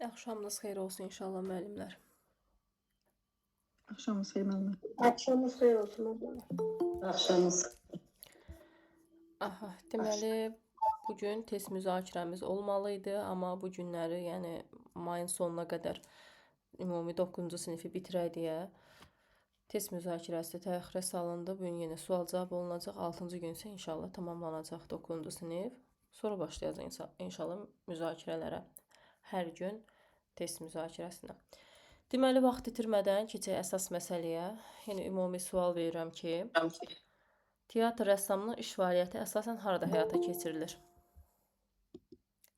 Axşamınız xeyir olsun inşallah müəllimlər. Axşamınız xeyir müəllimə. Axşamınız xeyir olsun müəllimlər. Axşamınız. Aha, deməli bu gün test müzakirəmiz olmalı idi, amma bu günləri, yəni mayın sonuna qədər ümumi 9-cu sinifi bitirək deyə test müzakirəsi təxirə salındı. Bu gün yenə sual-cavab olunacaq. 6-cı gün isə inşallah tamamlanacaq 9-cu sinif. Sonra başlayacaq inşallah müzakirələrə. Hər gün test müzakirəsinə. Deməli, vaxt itirmədən keçək əsas məsələyə. Yenə ümumi sual verirəm ki, teatr rəssamının iş fəaliyyəti əsasən harada həyata keçirilir?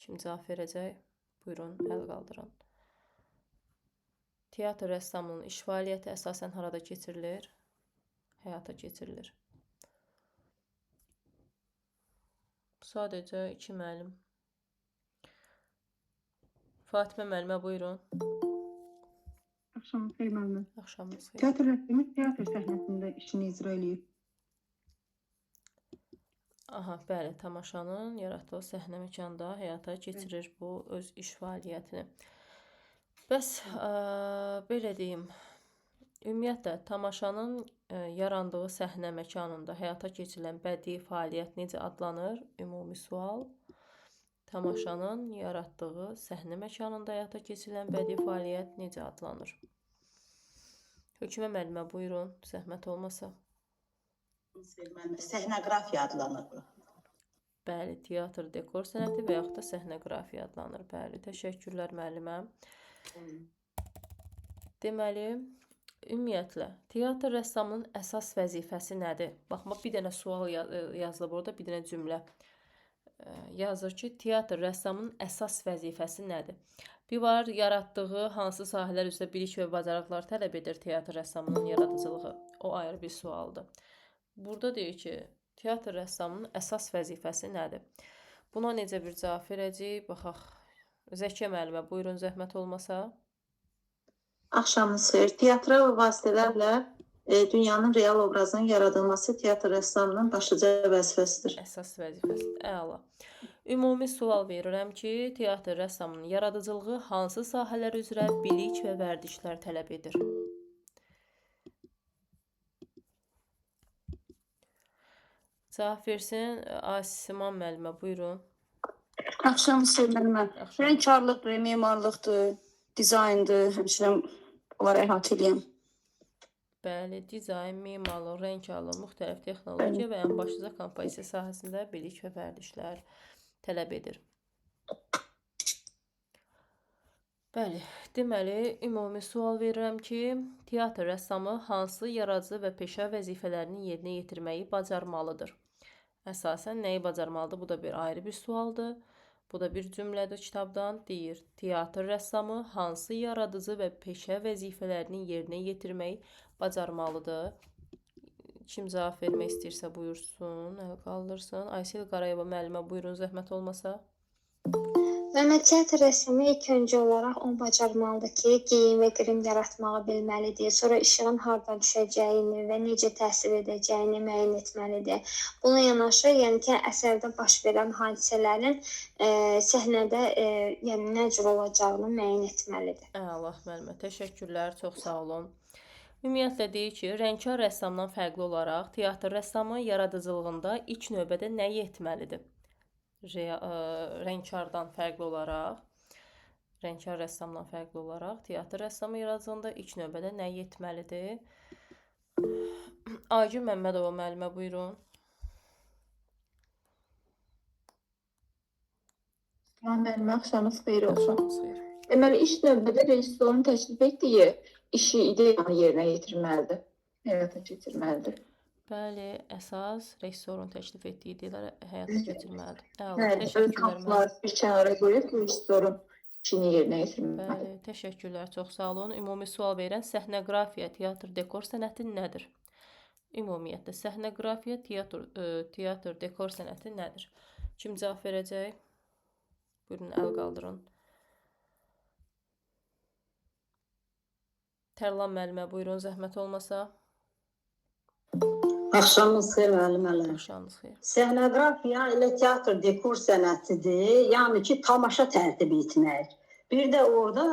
Kim cavab verəcək? Buyurun, əl qaldırın. Teatr rəssamının iş fəaliyyəti əsasən harada keçirilir? Həyata keçirilir. Sadəcə iki müəllim. Fatimə müəllimə buyurun. Axşamınız xeyir müəllimə. Axşamınız xeyir. Teatr rəssamı teatr səhnəsində işini icra eləyir. Aha, bəli, tamaşanın yaratdığı səhnə məkanda həyata keçirir bu öz iş fəaliyyətini. Bəs belə deyim, ümumiyyətlə tamaşanın yarandığı səhnə məkanında həyata keçirilən bədii fəaliyyət necə adlanır? Ümumi sual. Tamaşanın yaratdığı səhnə məkanında həyata keçirilən bədii fəaliyyət necə adlanır? Hökmə müəllimə buyurun, zəhmət olmasa. Səhnəqrafiya adlanır bu. Bəli, teatr dekor sənəti və yaxud da səhnəqrafiya adlanır. Bəli, təşəkkürlər müəllimə. Deməli, ümumiyyətlə, teatr rəssamının əsas vəzifəsi nədir? Baxma, bir dənə sual yazılıb orada, bir dənə cümlə. Yazır ki, teatr rəssamının əsas vəzifəsi nədir? Bir var, yaratdığı hansı sahələr üzrə bilik və bacarıqlar tələb edir teatr rəssamının yaradıcılığı? O ayrı bir sualdır. Burada deyir ki, teatr rəssamının əsas vəzifəsi nədir? Buna necə bir cavab verəcəyik? Baxaq. Zəkiyə müəllimə, buyurun, zəhmət olmasa. Axşamınız xeyir. Teatral vasitələrlə dünyanın real obrazının yaradılması teatr rəssamının başlıca vəzifəsidir. Əsas vəzifəsi. Əla. Ümumi sual verirəm ki, teatr rəssamının yaradıcılığı hansı sahələr üzrə bilik və vərdişlər tələb edir? Cavab versin Asiman müəllimə, buyurun. Axşamınız xeyir müəllimə. Rəngkarlıqdır, memarlıqdır, dizayndır, həmçinin onları əhatə eləyən. Bəli, dizayn, memarlıq, rəngkarlıq, müxtəlif texnologiya və ən başlıca kompozisiya sahəsində bilik və vərdişlər tələb edir. Bəli, deməli, ümumi sual verirəm ki, teatr rəssamı hansı yaradıcı və peşə vəzifələrini yerinə yetirməyi bacarmalıdır? Əsasən nəyi bacarmalıdır? Bu da bir ayrı bir sualdır. Bu da bir cümlədir kitabdan. Deyir, teatr rəssamı hansı yaradıcı və peşə vəzifələrini yerinə yetirməyi bacarmalıdır? Kim cavab vermək istəyirsə buyursun, əl qaldırsın. Aysel Qarayeva müəllimə buyurun, zəhmət olmasa. Müəllimə, teatr rəssamı ilk öncə olaraq onu bacarmalıdır ki, geyim və qrim yaratmağı bilməlidir. Sonra işığın hardan düşəcəyini və necə təsir edəcəyini müəyyən etməlidir. Buna yanaşı, yəni ki, əsərdə baş verən hadisələrin səhnədə yəni nə cür olacağını müəyyən etməlidir. Əla müəllimə, təşəkkürlər, çox sağ olun. Ümumiyyətlə deyir ki, rəngkar rəssamdan fərqli olaraq teatr rəssamı yaradıcılığında ilk növbədə nəyi etməlidir? Rəngkardan fərqli olaraq, rəngkar rəssamdan fərqli olaraq teatr rəssamı yaradıcılığında ilk növbədə nəyi etməlidir? Aygün Məmmədova müəllimə buyurun. Salam müəllimə, axşamınız xeyir olsun. Axşamınız xeyir. Deməli, ilk növbədə rejissorun təklif etdiyi işi, ideyanı yerinə yetirməlidir, həyata keçirməlidir. Bəli, əsas rejissorun təklif etdiyi ideyaları həyata keçirməlidir. Əla, Bəli, öz təşəkkürlər müəllimə. haqqları bir kənara qoyub rejissorun işini yerinə yetirməlidir. Bəli, təşəkkürlər, çox sağ olun. Ümumi sual verirəm. Səhnəqrafiya, teatr dekor sənəti nədir? Ümumiyyətlə səhnəqrafiya, teatr dekor sənəti nədir? Kim cavab verəcək? Buyurun, əl qaldırın. Tərlan müəllimə buyurun, zəhmət olmasa. Axşamınız xeyir müəllimələr. Axşamınız xeyir. Səhnəqrafiya elə teatr dekor sənətidir. Yəni ki, tamaşa tərtib etmək. Bir də orada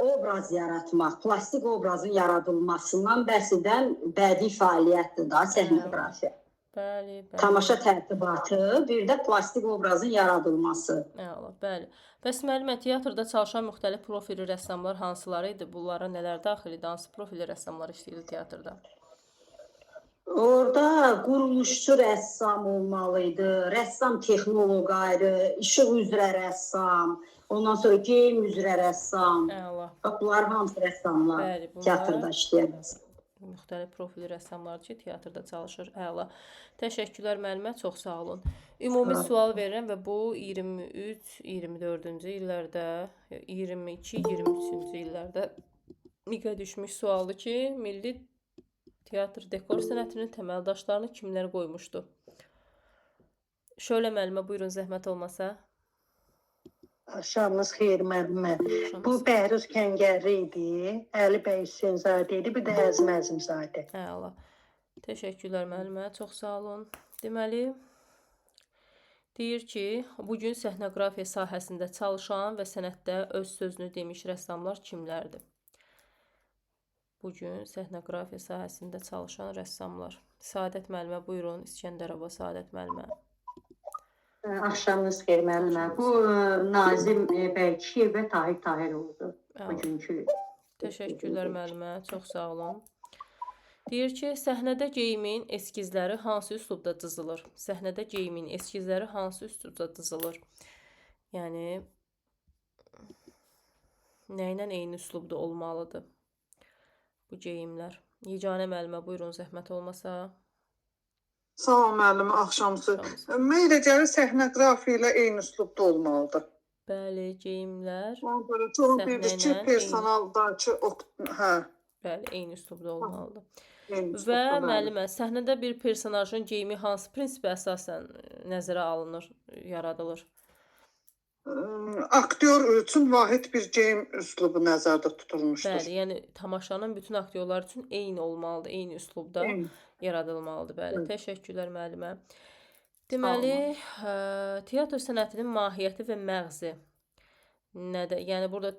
obraz yaratmaq, plastik obrazın yaradılmasından bəhs edən bədii fəaliyyətdir da səhnəqrafiya. Bəli, bəli. Tamaşa tərtibatı, bir də plastik obrazın yaradılması. Əla, bəli. Bəs müəllimə, teatrda çalışan müxtəlif profilli rəssamlar hansıları idi? Bunlara nələr daxil idi? Hansı profilli rəssamlar işləyirdi teatrda? Orada quruluşçu rəssam olmalı idi, rəssam texnoloq ayrı, işıq üzrə rəssam, ondan sonra geyim üzrə rəssam. Əla. Bax bunlar hamısı rəssamlar, Bəli, bunlar teatrda işləyən rəssam. müxtəlif profilli rəssamlar ki, teatrda çalışır. Əla. Təşəkkürlər müəllimə, çox sağ olun. Ümumi sual verirəm və bu 23, 24-cü illərdə, 22, 23-cü illərdə miqə düşmüş sualdır ki, milli teatr dekor sənətinin təməl daşlarını kimlər qoymuşdu? Şöyle müəllimə, buyurun zəhmət olmasa. Axşamınız xeyir müəllimə. Axşamınız Bu xeyir. Bəhruz Kəngərli idi, Əli bəy Hüseynzadə idi, bir də Əzim Əzimzadə. Əla. Təşəkkürlər müəllimə, çox sağ olun. Deməli, deyir ki, bu gün səhnəqrafiya sahəsində çalışan və sənətdə öz sözünü demiş rəssamlar kimlərdir? Bu gün səhnəqrafiya sahəsində çalışan rəssamlar. Səadət müəllimə, buyurun. İskəndərova Səadət müəllimə. Axşamınız xeyir müəllimə. Bu Nazim Bəyçiyev və Tahir Tahirovdur Əla. bugünkü. Təşəkkürlər müəllimə, çox sağ olun. Deyir ki, səhnədə geyimin eskizləri hansı üslubda cızılır? Səhnədə geyimin eskizləri hansı üslubda cızılır? Yəni nə ilə eyni üslubda olmalıdır bu geyimlər? Yeganə müəllimə, buyurun zəhmət olmasa. Salam müəllim, axşamüstü. Axşamınız xeyir. Mən elə gəlir səhnə qrafiyi ilə eyni üslubda olmalıdır. Bəli, geyimlər Ona görə çox səhnə bilirik ki, ilə eyni, personaldakı hə, bəli, eyni üslubda olmalıdır. eyni Və üslubda bəli. müəllimə, səhnədə bir personajın geyimi hansı prinsipə əsasən nəzərə alınır, yaradılır? Aktyor üçün vahid bir geyim üslubu nəzərdə tutulmuşdur. Bəli, yəni tamaşanın bütün aktyorlar üçün eyni olmalıdır, eyni üslubda Eyni. yaradılmalıdır. Bəli, Evet. təşəkkürlər müəllimə. Deməli, teatr sənətinin mahiyyəti və məğzi nədir? Yəni burada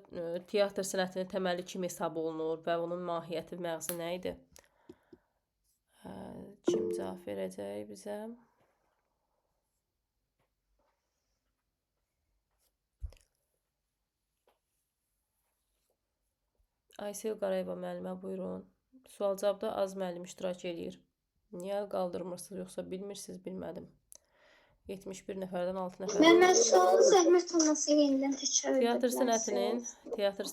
teatr sənətinin təməli kim hesab olunur və onun mahiyyəti, məğzi nə idi? Kim cavab verəcək bizə? Aysel Qarayeva müəllimə, buyurun. Sual-cavabda az müəllim iştirak eləyir. Niyə əl qaldırmırsınız, yoxsa bilmirsiniz, bilmədim. 71 nəfərdən 6 nəfər. Müəllimə, sualı zəhmət olmasa yenidən təkrar edə Teatr sənətinin, bilərsiniz. teatr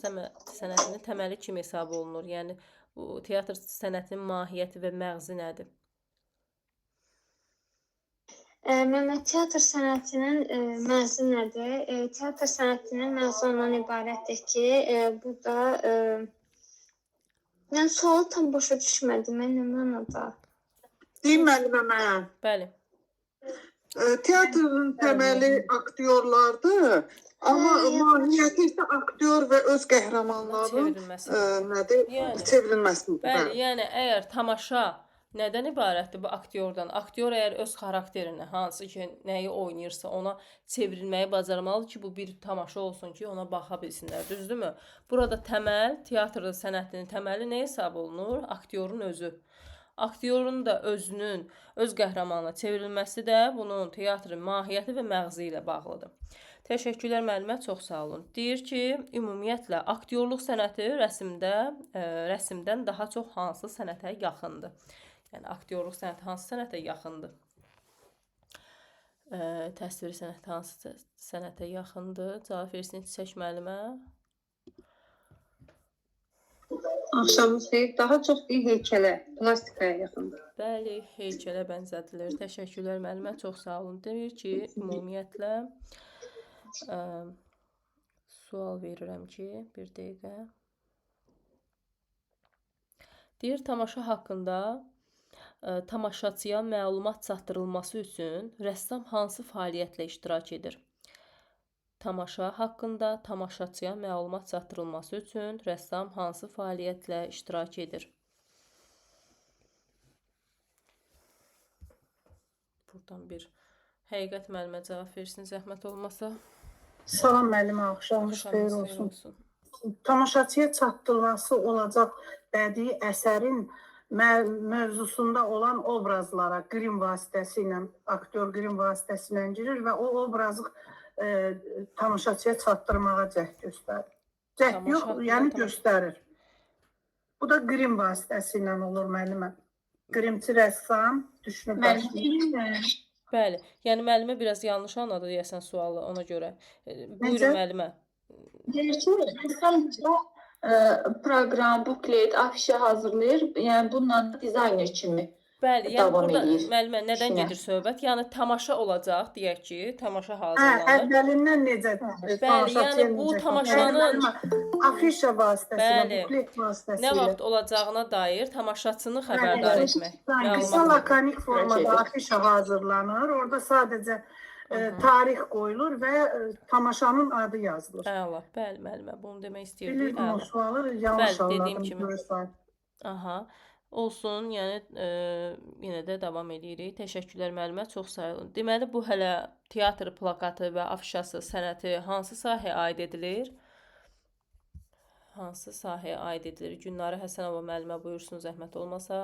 sənətinin təməli kim hesab olunur? Yəni bu teatr sənətinin mahiyyəti və məğzi nədir? Müəllimə, teatr sənətinin məğzi nədir? Teatr sənətinin məğzi ondan ibarətdir ki, bu da yəni sualı tam başa düşmədim, mən nə mənada? Deyim müəllimə mən. Bəli. Teatrın təməli aktyorlardır, amma Hə, yadıma mahiyyəti isə aktyor və öz qəhrəmanların Çevrilməsi. nədir? Yəni. Çevrilməsidir. Bəli, yəni əgər tamaşa nədən ibarətdir bu aktyordan? Aktyor əgər öz xarakterini, hansı ki, nəyi oynayırsa, ona çevrilməyi bacarmalıdır ki, bu bir tamaşa olsun ki, ona baxa bilsinlər, düzdürmü? Burada təməl, teatrda sənətinin təməli nə hesab olunur? Aktyorun özü. Aktyorun da özünün, öz qəhrəmanına çevrilməsi də bunun teatrın mahiyyəti və məğzi ilə bağlıdır. Təşəkkürlər müəllimə, çox sağ olun. Deyir ki, ümumiyyətlə aktyorluq sənəti rəsmdə, rəsmdən daha çox hansı sənətə yaxındır? Yəni aktyorluq sənəti hansı sənətə yaxındır? Təsvir sənəti hansı sənətə yaxındır? Cavab versin Çiçək müəllimə. Axşamınız xeyir. Daha çox bir heykələ, plastikaya yaxındır. Bəli, heykələ bənzədilir. Təşəkkürlər müəllimə, çox sağ olun. Deyir ki, ümumiyyətlə sual verirəm ki, bir dəqiqə. Deyir, tamaşa haqqında tamaşaçıya məlumat çatdırılması üçün rəssam hansı fəaliyyətlə iştirak edir? Tamaşa haqqında tamaşaçıya məlumat çatdırılması üçün rəssam hansı fəaliyyətlə iştirak edir? Buradan bir həqiqət müəllimə cavab versin, zəhmət olmasa. Salam müəllimə, axşamınız xeyir Axşamınız xeyir olsun. olsun. Tamaşaçıya çatdırılası olacaq bədii əsərin mövzusunda olan obrazlara qrim vasitəsilə, aktyor qrim vasitəsilə girir və o obrazı tamaşaçıya çatdırmağa cəhd göstərir. Cəhd yox, Tamaşa yəni haqqında göstərir. Bu da qrim vasitəsilə olur müəllimə. Qrimçi rəssam düşünüb daşıyır. Bəli. Yəni müəllimə biraz yanlış anladı deyəsən sualı ona görə. Buyurun Necə? müəllimə. Deyir ki, rəssam proqram, buklet, afişa hazırlayır. Yəni bununla dizayner kimi Bəli, yəni davam burada eləyir müəllimə nədən işinə. gedir söhbət? Yəni tamaşa olacaq, deyək ki, tamaşa Hə, hazırlanır. əvvəlindən necə Bəli, tamaşaçıya yəni bu necə tamaşanın Müəllimə, afişa vasitəsilə, Bəli. buklet Nə vasitəsilə. vaxt olacağına dair tamaşaçını xəbərdar Bəli. etmək, Qısa məlumat vermək. lakonik formada Edir. afişa hazırlanır. Orada sadəcə tarix qoyulur və tamaşanın adı yazılır. Əla, bəli müəllimə, bunu demək istəyirdik. Bilirdim o Əla. sualı, yanlış Bəli, dediyim anladım. kimi. Görürsən. Aha. Olsun, yəni yenə də davam eləyirik. Təşəkkürlər müəllimə, çox sağ olun. Deməli bu hələ teatr plakatı və afişası sənəti hansı sahəyə aid edilir? Hansı sahəyə aid edilir? Gülnarə Həsənova müəllimə buyursun zəhmət olmasa.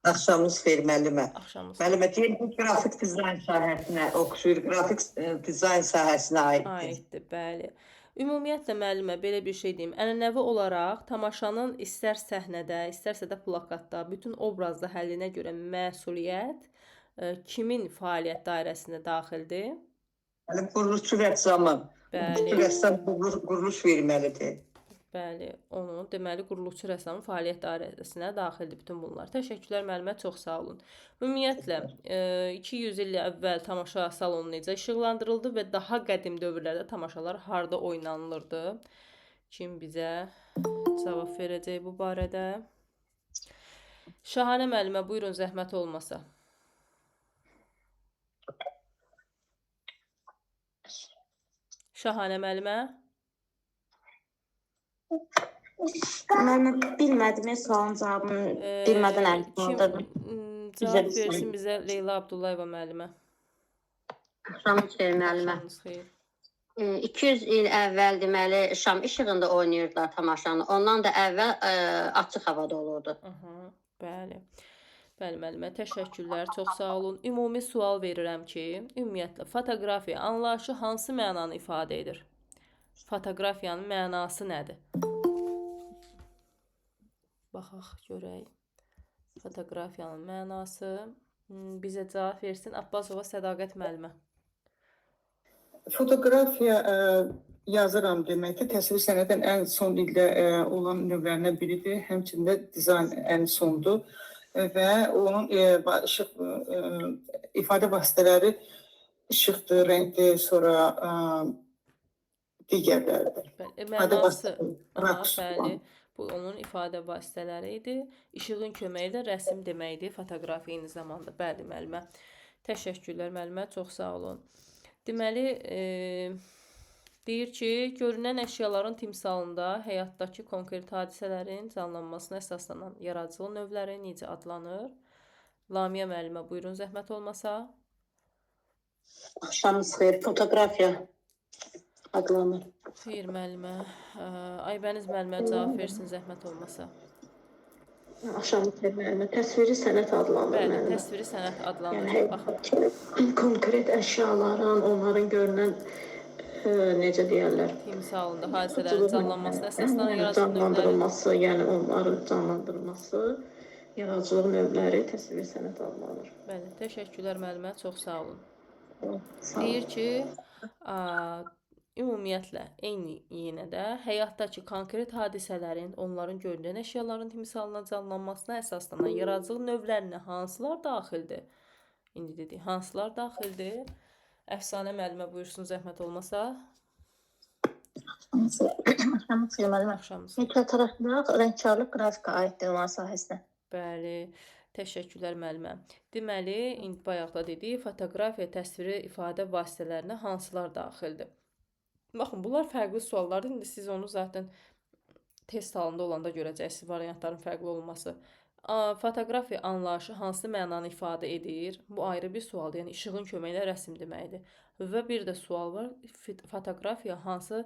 Axşamınız xeyir müəllimə. Axşamınız xeyir. Müəllimə deyir bu qrafik dizayn sahəsinə oxşuyur, qrafik dizayn sahəsinə aiddir. Aiddir, bəli. Ümumiyyətlə müəllimə belə bir şey deyim. Ənənəvi olaraq tamaşanın istər səhnədə, istərsə də plakatda bütün obrazda həllinə görə məsuliyyət kimin fəaliyyət dairəsinə daxildir? Yəni quruluşçu rəssamın, quruluşçu Bəli. rəssam quruluş verməlidir. Bəli, onu deməli quruluşçu rəssamın fəaliyyət dairəsinə daxildir bütün bunlar. Təşəkkürlər müəllimə, çox sağ olun. Ümumiyyətlə, 200 il əvvəl tamaşa salonu necə işıqlandırıldı və daha qədim dövrlərdə tamaşalar harda oynanılırdı? Kim bizə cavab verəcək bu barədə? Şahanə müəllimə, buyurun zəhmət olmasa. Şahanə müəllimə. Mən bilmədim, sualın cavabını bilmədən əl Kim qaldırdım. Cavab versin bizə Leyla Abdullayeva müəllimə. Axşamınız xeyir müəllimə. Axşamınız xeyir. 200 il əvvəl deməli şam işığında oynayırdılar tamaşanı. Ondan da əvvəl açıq havada olurdu. Aha, bəli. Bəli müəllimə, təşəkkürlər, çox sağ olun. Ümumi sual verirəm ki, ümumiyyətlə fotoqrafiya anlayışı hansı mənanı ifadə edir? Fotoqrafiyanın mənası nədir? Baxaq, görək. Fotoqrafiyanın mənası bizə cavab versin Abbasova Sədaqət müəllimə. Fotoqrafiya yazıram deməkdir. Təsvir sənətin ən son ildə olan növlərindən biridir. Həmçinin də dizayn ən sondur və onun işıq ifadə vasitələri işıqdır, rəngdir, sonra digərləridir. Bəli, İfadə mənası, vasitələri, aha, rəqs bəli. falan. Bu onun ifadə vasitələri idi. İşığın köməyi də rəsm deməkdir, fotoqrafiya eyni zamanda. Bəli, müəllimə. Təşəkkürlər müəllimə, çox sağ olun. Deməli, deyir ki, görünən əşyaların timsalında həyatdakı konkret hadisələrin canlanmasına əsaslanan yaradıcılıq növləri necə adlanır? Lamiyə müəllimə, buyurun zəhmət olmasa. Axşamınız xeyir. Fotoqrafiya adlanır. Xeyr müəllimə. Aybəniz müəllimə cavab versin zəhmət olmasa. Axşamınız xeyir müəllimə. Təsviri sənət adlanır Bəli, müəllimə. təsviri sənət adlanır. Yəni Baxın, konkret əşyaların, onların görünən necə deyərlər, timsalında hadisələrin canlanmasına əsaslanan yəni yaradıcılıq növləri. canlandırılması, yəni onların canlandırılması, yaradıcılıq növləri təsviri sənət adlanır. Bəli, təşəkkürlər müəllimə, çox sağ olun. Sağ olun. Deyir ki, ümumiyyətlə, eyni yenə də həyatdakı konkret hadisələrin, onların görünən əşyaların timsalına canlanmasına əsaslanan yaradıcılıq növlərinə hansılar daxildir? İndi dedik, hansılar daxildir? Əfsanə müəllimə buyursun zəhmət olmasa. Axşamınız xeyir müəllimə. Axşamınız xeyir. Mikrotaraflıq, rəngkarlıq, qrafika aiddir onların sahəsinə. Bəli, təşəkkürlər müəllimə. Deməli, indi bayaq da dedik, fotoqrafiya təsviri ifadə vasitələrinə hansılar daxildir? Baxın, bunlar fərqli suallardır. İndi siz onu zaten test halında olanda görəcəksiniz, variantların fərqli olması. Fotoqrafiya anlayışı hansı mənanı ifadə edir? Bu ayrı bir sualdır. Yəni işığın köməyi ilə rəsm deməkdir. Və bir də sual var. Fotoqrafiya hansı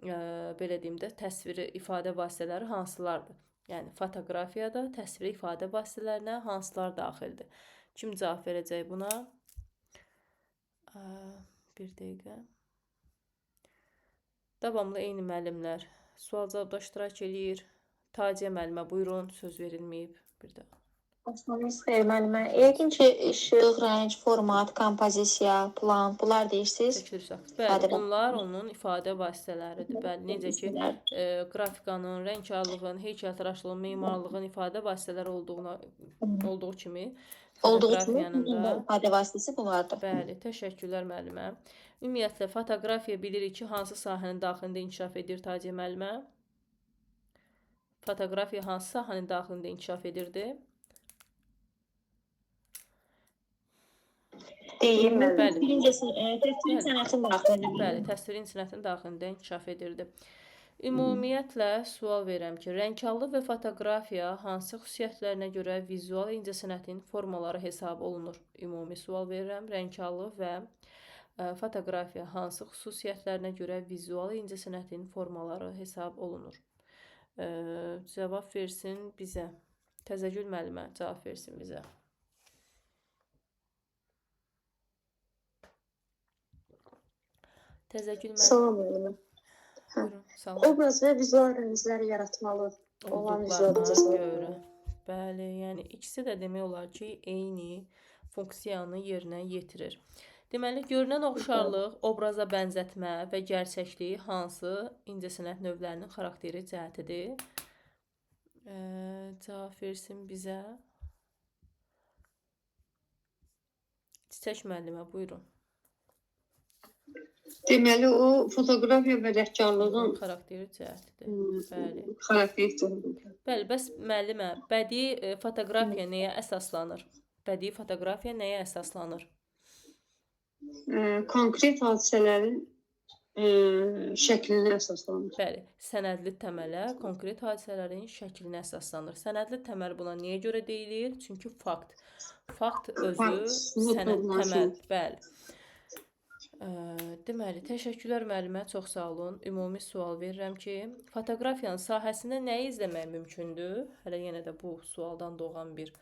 belə deyim də təsviri ifadə vasitələri hansılardır? Yəni fotoqrafiyada təsviri ifadə vasitələrinə hansılar daxildir? Kim cavab verəcək buna? Bir dəqiqə. Davamlı eyni müəllimlər sual-cavabda iştirak eləyir. Taciyə müəllimə buyurun, söz verilməyib. Bir də. Axşamınız xeyir müəllimə. Yəqin ki, işıq, rəng, format, kompozisiya, plan, bunlar deyirsiniz. Bəli, bunlar onun ifadə vasitələridir. Bəli, necə ki, qrafikanın, rəngkarlığın, heykəltaraşlığın, memarlığın ifadə vasitələri olduğu kimi fotoqrafiyanın da ifadə vasitəsi bunlardır. Bəli, təşəkkürlər müəllimə. Ümumiyyətlə, fotoqrafiya bilirik ki, hansı sahənin daxilində inkişaf edir Taciyə müəllimə? Fotoqrafiya hansı sahənin daxilində inkişaf edirdi? Deyim mən. Bəli. Təsviri sənətin daxilində. Bəli, təsviri sənətin daxilində inkişaf edirdi. Ümumiyyətlə, sual verirəm ki, rəngkarlıq və fotoqrafiya hansı xüsusiyyətlərinə görə vizual incəsənətin formaları hesab olunur? Ümumi sual verirəm. Rəngkarlıq və fotoqrafiya hansı xüsusiyyətlərinə görə vizual incəsənətin formaları hesab olunur? Cavab versin bizə. Təzəgül müəllimə cavab versin bizə. Təzəgül müəllimə. Salam müəllimə. Buyurun, salam. Obraz və vizual rəmzlər yaratmalı olan vizual olduqlarına görə. Bəli, yəni ikisi də demək olar ki, eyni funksiyanı yerinə yetirir. Deməli, görünən oxşarlıq, obraza bənzətmə və gerçəkliyi hansı incəsənət növlərinin xarakteri cəhətidir? Cavab versin bizə. Çiçək müəllimə, buyurun. Deməli, o fotoqrafiya və rəngkarlığın xarakteri cəhətidir. Bəli. Xarakteri cəhətidir. Bəli, bəs müəllimə, bədii fotoqrafiya nəyə əsaslanır? Bədii fotoqrafiya nəyə əsaslanır? Konkret hadisələrin şəklinə əsaslanır. Bəli, sənədli təmələ konkret hadisələrin şəklinə əsaslanır. Sənədli təməl buna niyə görə deyilir? Çünki fakt. Fakt özü sənəd təməl. Bəli. Deməli, təşəkkürlər müəllimə, çox sağ olun. Ümumi sual verirəm ki, fotoqrafiyanın sahəsində nəyi izləmək mümkündür? Hələ yenə də bu sualdan doğan bir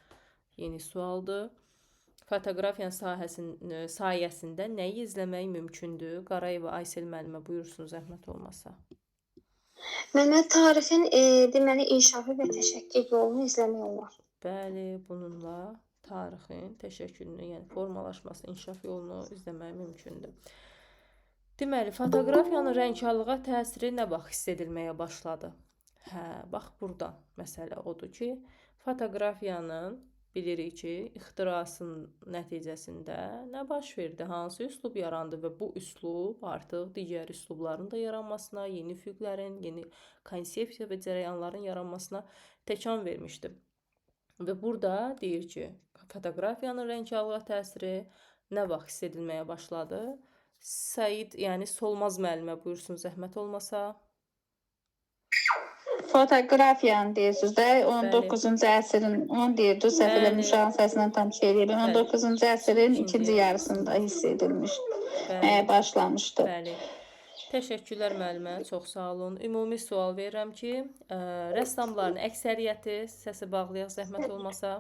yeni sualdır. Fotoqrafiyanın sayəsində nəyi izləmək mümkündür? Qarayeva Aysel müəllimə buyursun, zəhmət olmasa. Mənə tarixin deməli, inkişafı və təşəkkül yolunu izləmək olar. Bəli, bununla tarixin təşəkkülünü, yəni formalaşmasını, inkişaf yolunu izləmək mümkündür. Deməli, fotoqrafiyanın rəngkarlığa təsiri nə vaxt hiss edilməyə başladı? Hə, bax buradan məsələ odur ki, fotoqrafiyanın bilirik ki, ixtirasının nəticəsində nə baş verdi, hansı üslub yarandı və bu üslub artıq digər üslubların da yaranmasına, yeni füqlərin, yeni konsepsiya və cərəyanların yaranmasına təkan vermişdi. Və burada deyir ki, fotoqrafiyanın rəngkarlığa təsiri nə vaxt hiss edilməyə başladı? Səid, yəni Solmaz müəllimə buyursun, zəhmət olmasa. Fotoqrafiyanı deyirsiniz də, 19-cu əsrin, onu deyirdi, səhv eləmirəm, uşağın səsindən tam şey eləyirəm. 19-cu əsrin ikinci yarısında hiss edilmiş, başlamışdı. Bəli. Təşəkkürlər müəllimə, çox sağ olun. Ümumi sual verirəm ki, rəssamların əksəriyyəti, səsi bağlayaq zəhmət olmasa,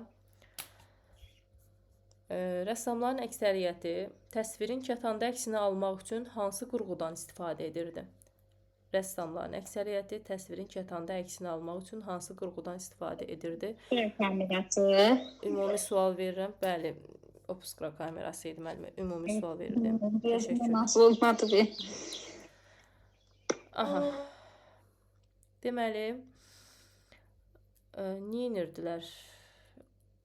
rəssamların əksəriyyəti təsvirin kətanda əksini almaq üçün hansı qurğudan istifadə edirdi? Rəssamların əksəriyyəti təsvirin kətanda əksini almaq üçün hansı qurğudan istifadə edirdi? Kamerası. Ümumi sual verirəm. Bəli, obskura kamerası idi müəllimə. Ümumi sual verirdim. Təşəkkürlər. Nasıl olmadı bir? Aha. Deməli, nə edirdilər?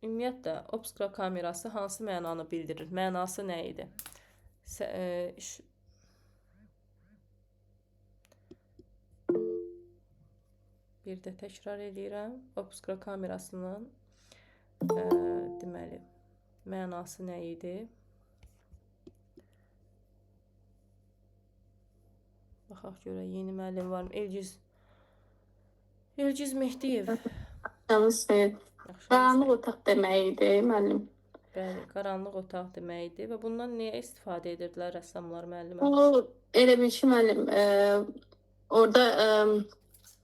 Ümumiyyətlə, obskura kamerası hansı mənanı bildirir? Mənası nə idi? Bir də təkrar edirəm. Obskura kamerasının deməli, mənası nə idi? Baxaq görək, yeni müəllim varmı? Elgiz Mehdiyev. Qaranlıq otaq demək idi, müəllim. Bəli, qaranlıq otaq deməkdir və bundan nəyə istifadə edirdilər rəssamlar müəllimə? Bu elə bil ki, müəllim, orada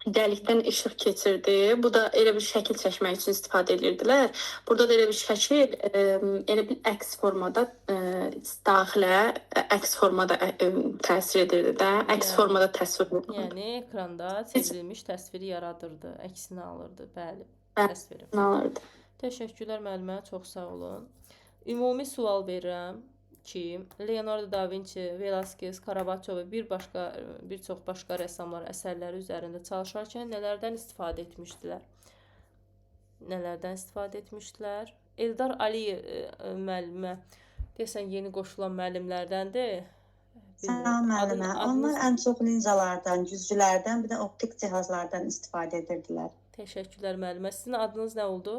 dəlikdən işıq keçirdi. Bu da elə bir şəkil çəkmək üçün istifadə edirdilər. Burada da elə bir şəkil, elə bir əks formada daxilə əks formada təsir edirdi də, əks formada təsvir olunurdu. Yəni ekranda çevrilmiş təsviri yaradırdı, əksini alırdı, bəli, təsviri. Alırdı. Təşəkkürlər müəllimə, çox sağ olun. Ümumi sual verirəm ki, Leonardo da Vinci, Velázquez, Caravaggio və bir çox başqa rəssamlar əsərləri üzərində çalışarkən nələrdən istifadə etmişdilər? Nələrdən istifadə etmişdilər? Eldar Əliyev müəllimə, deyəsən yeni qoşulan müəllimlərdəndir. Salam müəllimə. Onlar ən çox linzalardan, güzgülərdən, bir də optik cihazlardan istifadə edirdilər. Təşəkkürlər müəllimə. Sizin adınız nə oldu?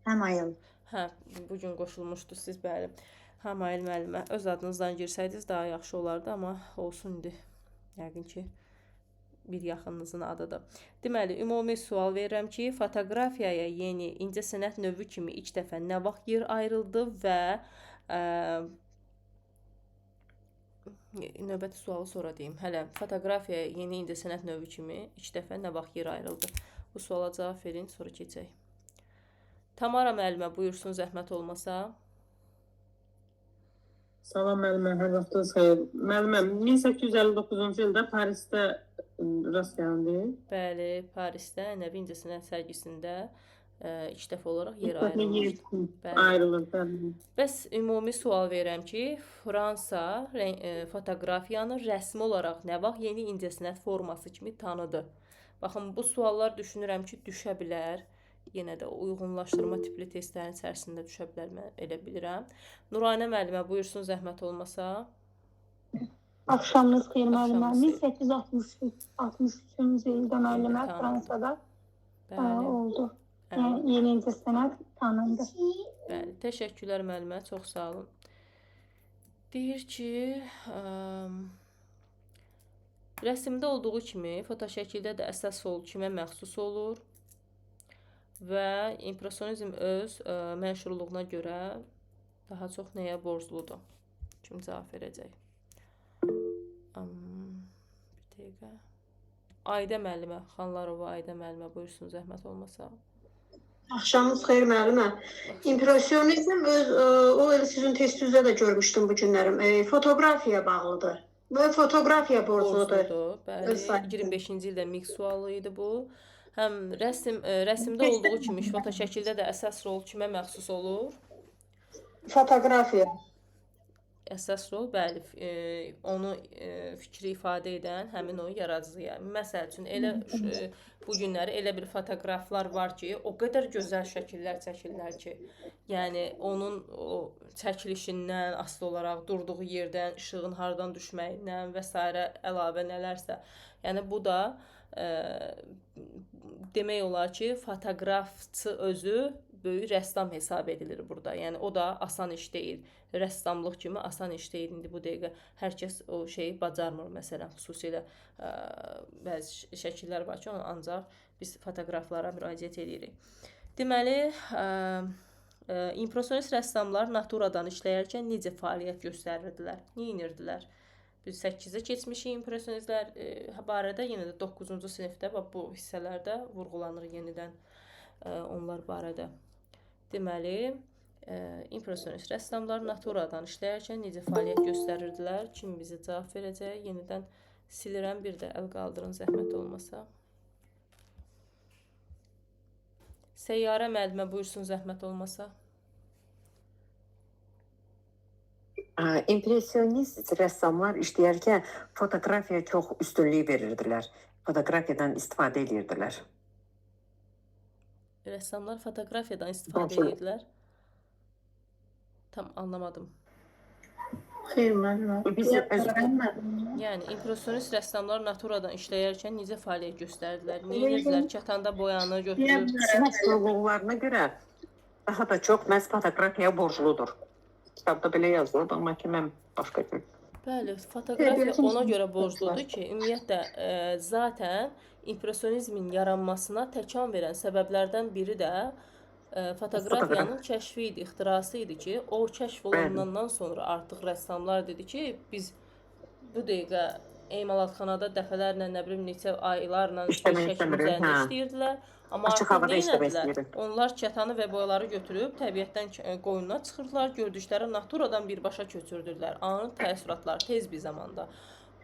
Həmayıl. Hə, bu gün qoşulmuşdu siz, bəli. Həmayıl müəllimə, öz adınızdan girsəydiniz daha yaxşı olardı, amma olsun indi. Yəqin ki, bir yaxınınızın adıdır. Deməli, ümumi sual verirəm ki, fotoqrafiyaya yeni incəsənət növü kimi ilk dəfə nə vaxt yer ayrıldı və növbəti sualı sonra deyim. Hələ fotoqrafiyaya yeni incəsənət növü kimi ilk dəfə nə vaxt yer ayrıldı? Bu suala cavab verin, sonra keçək. Tamara müəllimə buyursun, zəhmət olmasa. Salam müəllimə, hər vaxtınız xeyir. Müəllimə, 1859-cu ildə Parisdə rast gəlindi. Bəli, Parisdə ənənəvi incəsənət sərgisində ilk dəfə olaraq yer ayrılmışdı. Ayrılır, bəli. Bəs ümumi sual verirəm ki, Fransa fotoqrafiyanı rəsmi olaraq nə vaxt yeni incəsənət forması kimi tanıdı? Baxın, bu suallar düşünürəm ki, düşə bilər. Yenə də uyğunlaşdırma tipli testlərin içərisində düşə bilər, mən elə bilirəm. Nuranə müəllimə buyursun, zəhmət olmasa. Axşamınız xeyir müəllimə. 1863-cü ildə müəllimə Fransada oldu. Yəni, yeni incəsənət tanındı. Bəli, təşəkkürlər müəllimə, çox sağ olun. Deyir ki, rəsmdə olduğu kimi fotoşəkildə də əsas rol kimə məxsus olur? Və impresionizm öz məşhurluğuna görə daha çox nəyə borcludur? Kim cavab verəcək? Bir dəqiqə. Ayda müəllimə, Xanlarova Ayda müəllimə buyursun, zəhmət olmasa. Axşamınız xeyir müəllimə. İmpresionizm öz, o elə sizin testinizdə də görmüşdüm bu günlərim. Fotoqrafiyaya bağlıdır. Və fotoqrafiya borcludur. Bəli, 25-ci ildə mix sualı idi bu. Həm rəsmdə olduğu kimi fotoşəkildə də əsas rol kimə məxsus olur? Fotoqrafiya. Əsas rol, bəli, onu fikri ifadə edən həmin o yaradıcıya. Məsəl üçün, elə bu günləri elə bir fotoqraflar var ki, o qədər gözəl şəkillər çəkirlər ki, yəni onun o çəkilişindən asılı olaraq durduğu yerdən, işığın hardan düşməyindən və s. əlavə nələrsə. Yəni bu da demək olar ki, fotoqrafçı özü böyük rəssam hesab edilir burada. Yəni o da asan iş deyil. Rəssamlıq kimi asan iş deyil. İndi bu dəqiqə hər kəs o şeyi bacarmır məsələn. Xüsusilə bəzi şəkillər var ki, onu ancaq biz fotoqraflara müraciət edirik. Deməli, impresionist rəssamlar naturadan işləyərkən necə fəaliyyət göstərirdilər? Nə edirdilər? Biz 8-ə keçmişik impresionistlər barədə, yenə də 9-cu sinifdə və bu hissələrdə vurğulanır yenidən onlar barədə. Deməli, impresionist rəssamlar naturadan işləyərkən necə fəaliyyət göstərirdilər? Kim bizə cavab verəcək? Yenidən silirəm, bir də əl qaldırın, zəhmət olmasa. Səyyarə müəllimə buyursun, zəhmət olmasa. İmpresionist rəssamlar işləyərkən fotoqrafiyaya çox üstünlük verirdilər. Fotoqrafiyadan istifadə edirdilər. Rəssamlar fotoqrafiyadan istifadə edirdilər. Tam anlamadım. Xeyr müəllimə. Yəni impresionist rəssamlar naturadan işləyərkən necə fəaliyyət göstərdilər? Nə edirdilər? Kətanda boyanı götürür. Məşğulluqlarına görə daha da çox məhz fotoqrafiyaya borcludur. Kitabda belə yazılıb, amma ki, mən başqa cür. Bəli, fotoqrafiya ona görə borcludur ki, ümumiyyətlə, zaten impresionizmin yaranmasına təkan verən səbəblərdən biri də Fotoqrafiyanın kəşfi idi, ixtirası idi ki, o kəşf olunandan sonra artıq rəssamlar dedi ki, biz bu dəqiqə emalatxanada dəfələrlə, nə bilim neçə aylarla İşləmək şəklin istəmirik, üzərində hə. işləyirdilər. Amma Açıq artıq havada nə işləmək etdilər? istəyirik. Onlar kətanı və boyaları götürüb təbiətdən qoyununa çıxırdılar, gördükləri naturadan birbaşa köçürdülər. Anın təəssüratlar tez bir zamanda.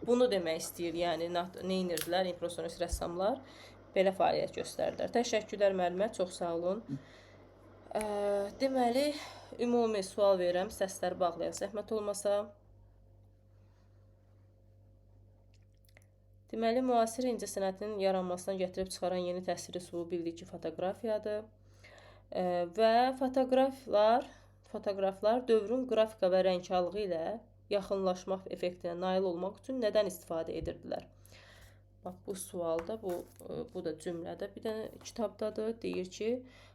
Bunu demək istəyir, yəni nə edirdilər impressionist rəssamlar? Belə fəaliyyət göstərdilər. Təşəkkürlər müəllimə, çox sağ olun. Deməli, ümumi sual verirəm, səsləri bağlayaq zəhmət olmasa. Deməli, müasir incəsənətin yaranmasına gətirib çıxaran yeni təsir üslubu bildik ki, fotoqrafiyadır. Və fotoqraflar dövrün qrafika və rəngkarlığı ilə yaxınlaşmaq effektinə nail olmaq üçün nədən istifadə edirdilər? Bax, bu sualda, bu da cümlədə bir dənə kitabdadır. Deyir ki,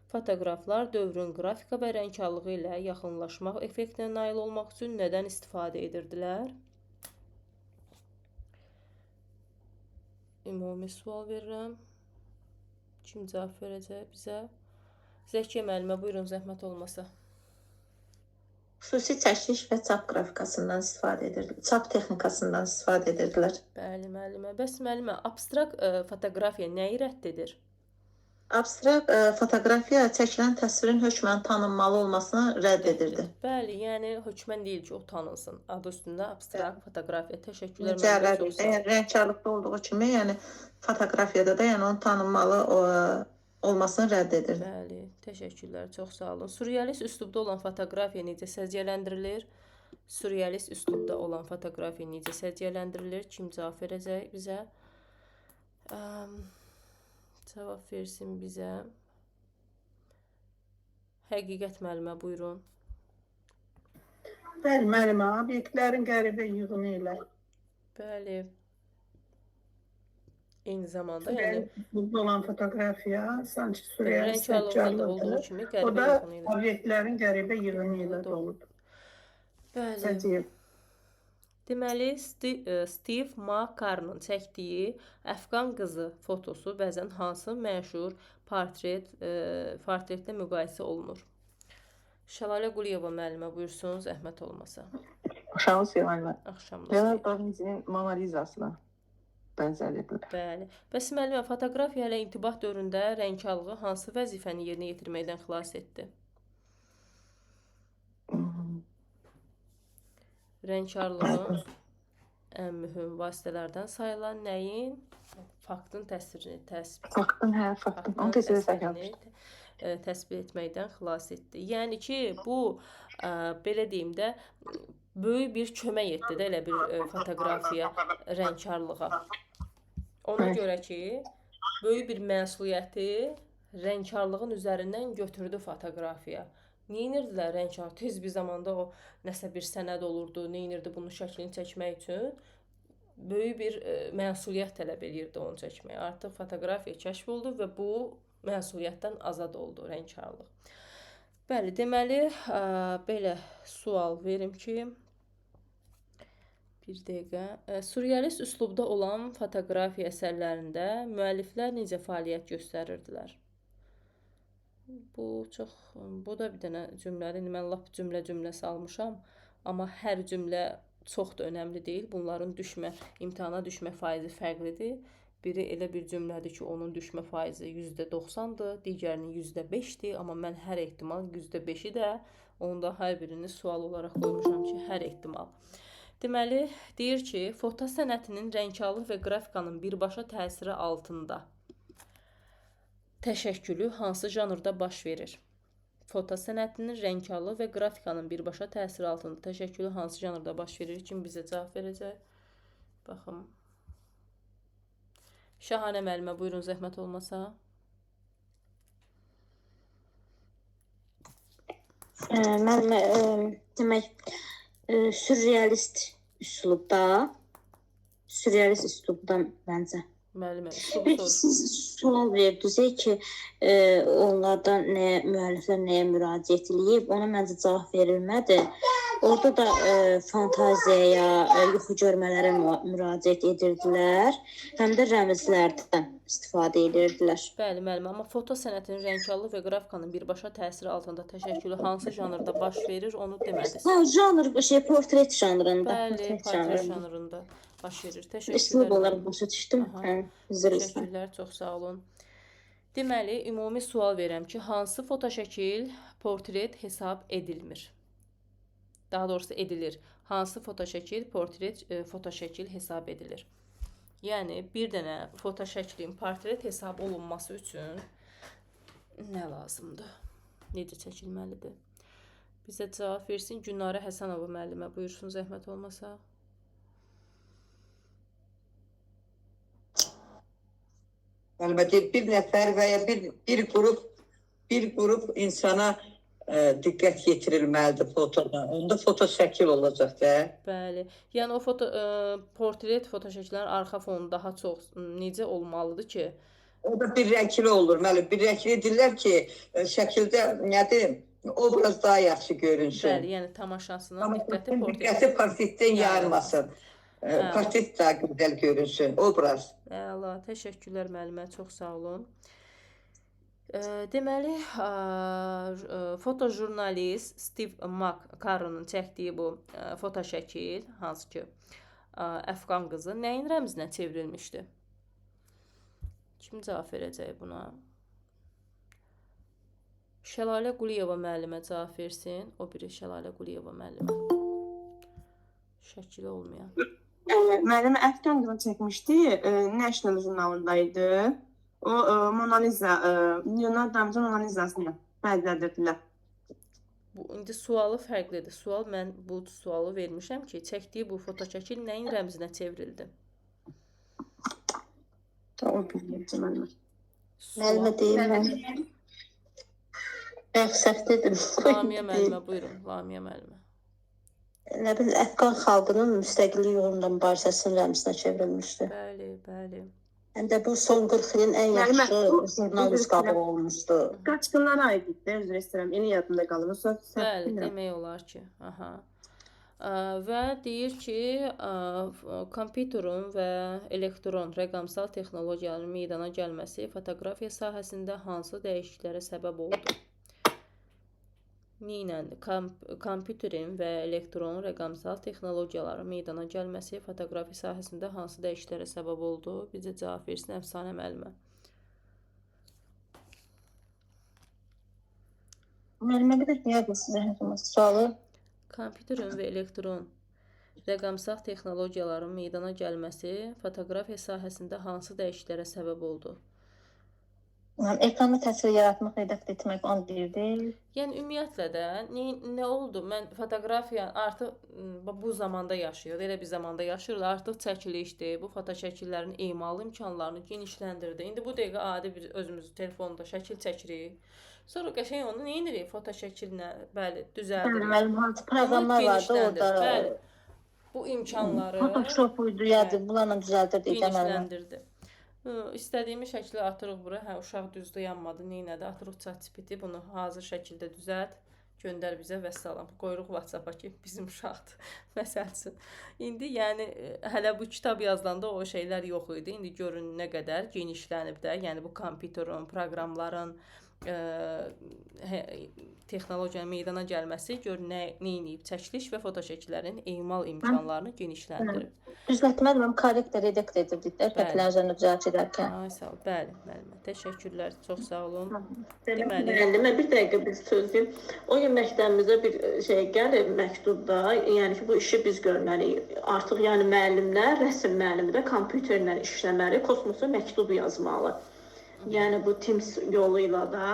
fotoqraflar dövrün qrafika və rəngkarlığı ilə yaxınlaşmaq effektinə nail olmaq üçün nədən istifadə edirdilər? Ümumi sual verirəm. Kim cavab verəcək bizə? Zəkiyə müəllimə, buyurun, zəhmət olmasa. Xüsusi çəkiliş və çap qrafikasından istifadə edirdilər. Çap texnikasından istifadə edirdilər. Bəli, müəllimə. Bəs müəllimə, abstrakt fotoqrafiya nəyi rədd edir? Abstrakt fotoqrafiya çəkilən təsvirin hökmən tanınmalı olmasını rədd edirdi. Bəli, yəni hökmən deyil ki, o tanınsın. Adı üstündə abstrakt fotoqrafiya. Təşəkkürlər mücərrəd, yəni rəngkarlıqda olduğu kimi, yəni fotoqrafiyada da, yəni onun tanınmalı olmasını rədd edirdi. Bəli, təşəkkürlər, çox sağ olun. Sürrealist üslubda olan fotoqrafiya necə səciyyələndirilir? Sürrealist üslubda olan fotoqrafiya necə səciyyələndirilir? Kim cavab verəcək bizə? Cavab versin bizə. Həqiqət müəllimə, buyurun. Bəli, müəllimə, obyektlərin qəribə yığını ilə. Bəli. Eyni zamanda, yəni Sürrealist olan fotoqrafiya sanki sürrealist rəngkarlıqda olduğu kimi O qəribə da yığını ilə. obyektlərin qəribə yığını ilə doludur. Bəli. Səciyyəv. Deməli, Steve McCarr'ın çəkdiyi Əfqan qızı fotosu bəzən hansı məşhur portretlə müqayisə olunur? Şəlalə Quliyeva müəllimə buyursun, zəhmət olmasa. Axşamınız xeyir müəllimə. Axşamınız xeyir. Leonardo da Vinci'nin Mona Lisa'sına bənzədirdilər. Bəli. Bəs müəllimə, fotoqrafiya ilə intibah dövründə rəngkarlığı hansı vəzifəni yerinə yetirməkdən xilas etdi? Rəngkarlığın ən mühüm vasitələrdən sayılan nəyin? Faktın təsirini Faktın, hə, faktın. Onu tez təsbit etməkdən xilas etdi. Yəni ki, bu belə deyim də, böyük bir kömək etdi də elə bir fotoqrafiya rəngkarlığa. Ona görə ki, böyük bir məsuliyyəti rəngkarlığın üzərindən götürdü fotoqrafiya. Nə edirdilər rəngkar? Tez bir zamanda o nəsə bir sənəd olurdu, nə edirdi bunun şəklini çəkmək üçün? Böyük bir məsuliyyət tələb eləyirdi onu çəkməyə. Artıq fotoqrafiya kəşf oldu və bu məsuliyyətdən azad oldu rəngkarlıq. Bəli, deməli, belə sual verim ki, bir dəqiqə. Sürrealist üslubda olan fotoqrafiya əsərlərində müəlliflər necə fəaliyyət göstərirdilər? Bu çox, bu da bir dənə cümlədir. İndi mən lap cümlə-cümlə salmışam, amma hər cümlə çox da önəmli deyil. Bunların imtahana düşmə faizi fərqlidir. Biri elə bir cümlədir ki, onun düşmə faizi %90-dır, digərinin %5-dir, amma mən hər ehtimal %5-i də onda hər birini sual olaraq qoymuşam ki, hər ehtimal. Deməli, deyir ki, foto sənətinin rəngkarlıq və qrafikanın birbaşa təsiri altında təşəkkülü hansı janrda baş verir? Foto sənətinin rəngkarlıq və qrafikanın birbaşa təsiri altında təşəkkülü hansı janrda baş verir? Kim bizə cavab verəcək? Baxım. Şahanə müəllimə, buyurun, zəhmət olmasa. Müəllimə, demək, sürrealist üslubda, məncə. Müəllimə, Bir siz sual verdiniz ki, onlardan nəyə, müəlliflər nəyə müraciət eləyib, ona məncə cavab verilmədi. Orada da fantaziyaya, yuxu görmələrə müraciət edirdilər. Həm də rəmzlərdən istifadə edirdilər. Bəli, müəllimə, amma foto sənətinin rəngkarlıq və qrafikanın birbaşa təsiri altında təşəkkülü hansı janrda baş verir, onu demədiniz. Hə, janr şey portret janrında, Bəli, portret portret janrında. janrında baş verir. Təşəkkürlər Üslub olaraq müəllimə. başa düşdüm. Aha. Hə, üzr istəyirəm. Təşəkkürlər, çox sağ olun. Deməli, ümumi sual verirəm ki, hansı fotoşəkil portret hesab edilmir? Daha doğrusu edilir. Hansı fotoşəkil portret fotoşəkil hesab edilir? Yəni bir dənə fotoşəklin portret hesab olunması üçün nə lazımdır? Necə çəkilməlidir? Bizə cavab versin Günarə Həsənova müəllimə. Buyursun zəhmət olmasa. Müəllimə deyir, bir nəfər və ya bir qrup insana diqqət yetirilməlidir fotoda. Onda foto şəkil olacaq da. Bəli. Yəni o foto portret fotoşəkillərin arxa fonu daha çox necə olmalıdır ki? O da bir rəngli olur müəllim. Bir rəngli deyirlər ki, şəkildə nədir? Obraz daha yaxşı görünsün. Bəli, yəni tamaşaçının diqqəti portret Diqqəti portretdən yayılmasın. Hə. Portret daha gözəl görünsün, obraz. Əla, təşəkkürlər müəllimə, çox sağ olun. Deməli, fotojurnalist Steve McCarron'un çəkdiyi bu fotoşəkil, hansı ki, Əfqan qızı nəyin rəmzinə çevrilmişdi? Kim cavab verəcək buna? Şəlalə Quliyeva müəllimə cavab versin. O biri Şəlalə Quliyeva müəllimə. Şəkili olmayan. Müəllimə Əfqan qızı çəkmişdi. National jurnalında idi. O Mona Lisa, Leonardo da Vinci Mona Lisasını bənzədirdilər. Bu indi sualı fərqlidir. Sual mən bu sualı vermişəm ki, çəkdiyi bu fotoşəkil nəyin rəmzinə çevrildi? O bilmirəm müəllimə. Müəllimə deyim mən. Bayaq səhv dedim. Lamiyə müəllimə buyurun, Lamiyə müəllimə. Nə bilim, Əfqan xalqının müstəqillik uğrunda mübarizəsinin rəmzinə çevrilmişdi. Bəli, bəli. Həm də bu son 40 ilin ən yaxşı jurnalist qabı olmuşdu. Qaçqınlara aid idi, üzr istəyirəm. Elə yadımda qalır. Bəli, demək olar ki. Aha. Və deyir ki, kompüterin və elektron rəqəmsal texnologiyaların meydana gəlməsi fotoqrafiya sahəsində hansı dəyişikliklərə səbəb oldu? Neynəndi? Kompüterin və elektron rəqəmsal texnologiyaların meydana gəlməsi fotoqrafiya sahəsində hansı dəyişikliklərə səbəb oldu? Bizə cavab versin Əfsanə müəllimə. Müəllimə bir də deyərdim sizə sualı. Kompüterin və elektron rəqəmsal texnologiyaların meydana gəlməsi fotoqrafiya sahəsində hansı dəyişikliklərə səbəb oldu? Yəni, ekranda təsvir yaratmaq, redaktə etmək onu deyirdi. Yəni ümumiyyətlə də nə oldu? Mən fotoqrafiya artıq bu zamanda yaşayırıq. Elə bir zamanda yaşayırıq. Artıq çəkilişdir. Bu fotoşəkillərin emalı imkanlarını genişləndirdi. İndi bu dəqiqə adi bir özümüz telefonda şəkil çəkirik. Sonra qəşəng onu nə edirik? Fotoşəkillə, bəli, düzəldirik. Bəli, müəllim, hansı proqramlar vardı orada? Bəli. Bu imkanları Photoshop idi, yəni bunlarla düzəldirdik də müəllim. Genişləndirdi. İstədiyimiz şəkli atırıq bura. Hə, uşaq düz dayanmadı, neynədi? Atırıq ChatGPT, bunu hazır şəkildə düzəlt, göndər bizə vəssalam. Qoyuruq WhatsApp-a ki, bizim uşaqdır. Məsəl üçün. İndi yəni hələ bu kitab yazılanda o şeylər yox idi. İndi görün nə qədər genişlənib də. Yəni bu kompüterin, proqramların, texnologiyanın meydana gəlməsi gör nə eləyib? Çəkiliş və fotoşəkillərin emal imkanlarını genişləndirib. Düzəltmədim, mən korrektor, redaktor edirdik də, xətlər üzərində düzəlt edərkən. Ay, sağ ol. Bəli, müəllimə. Təşəkkürlər, çox sağ olun. Deməli, Müəllimə bir dəqiqə bir söz deyim. O gün məktəbimizə bir şey gəlir məktubda, yəni ki, bu işi biz görməliyik. Artıq yəni müəllimlər, rəsm müəllimi də kompüterlə işləməli, kosmosa məktub yazmalı. Yəni bu Teams yolu ilə də,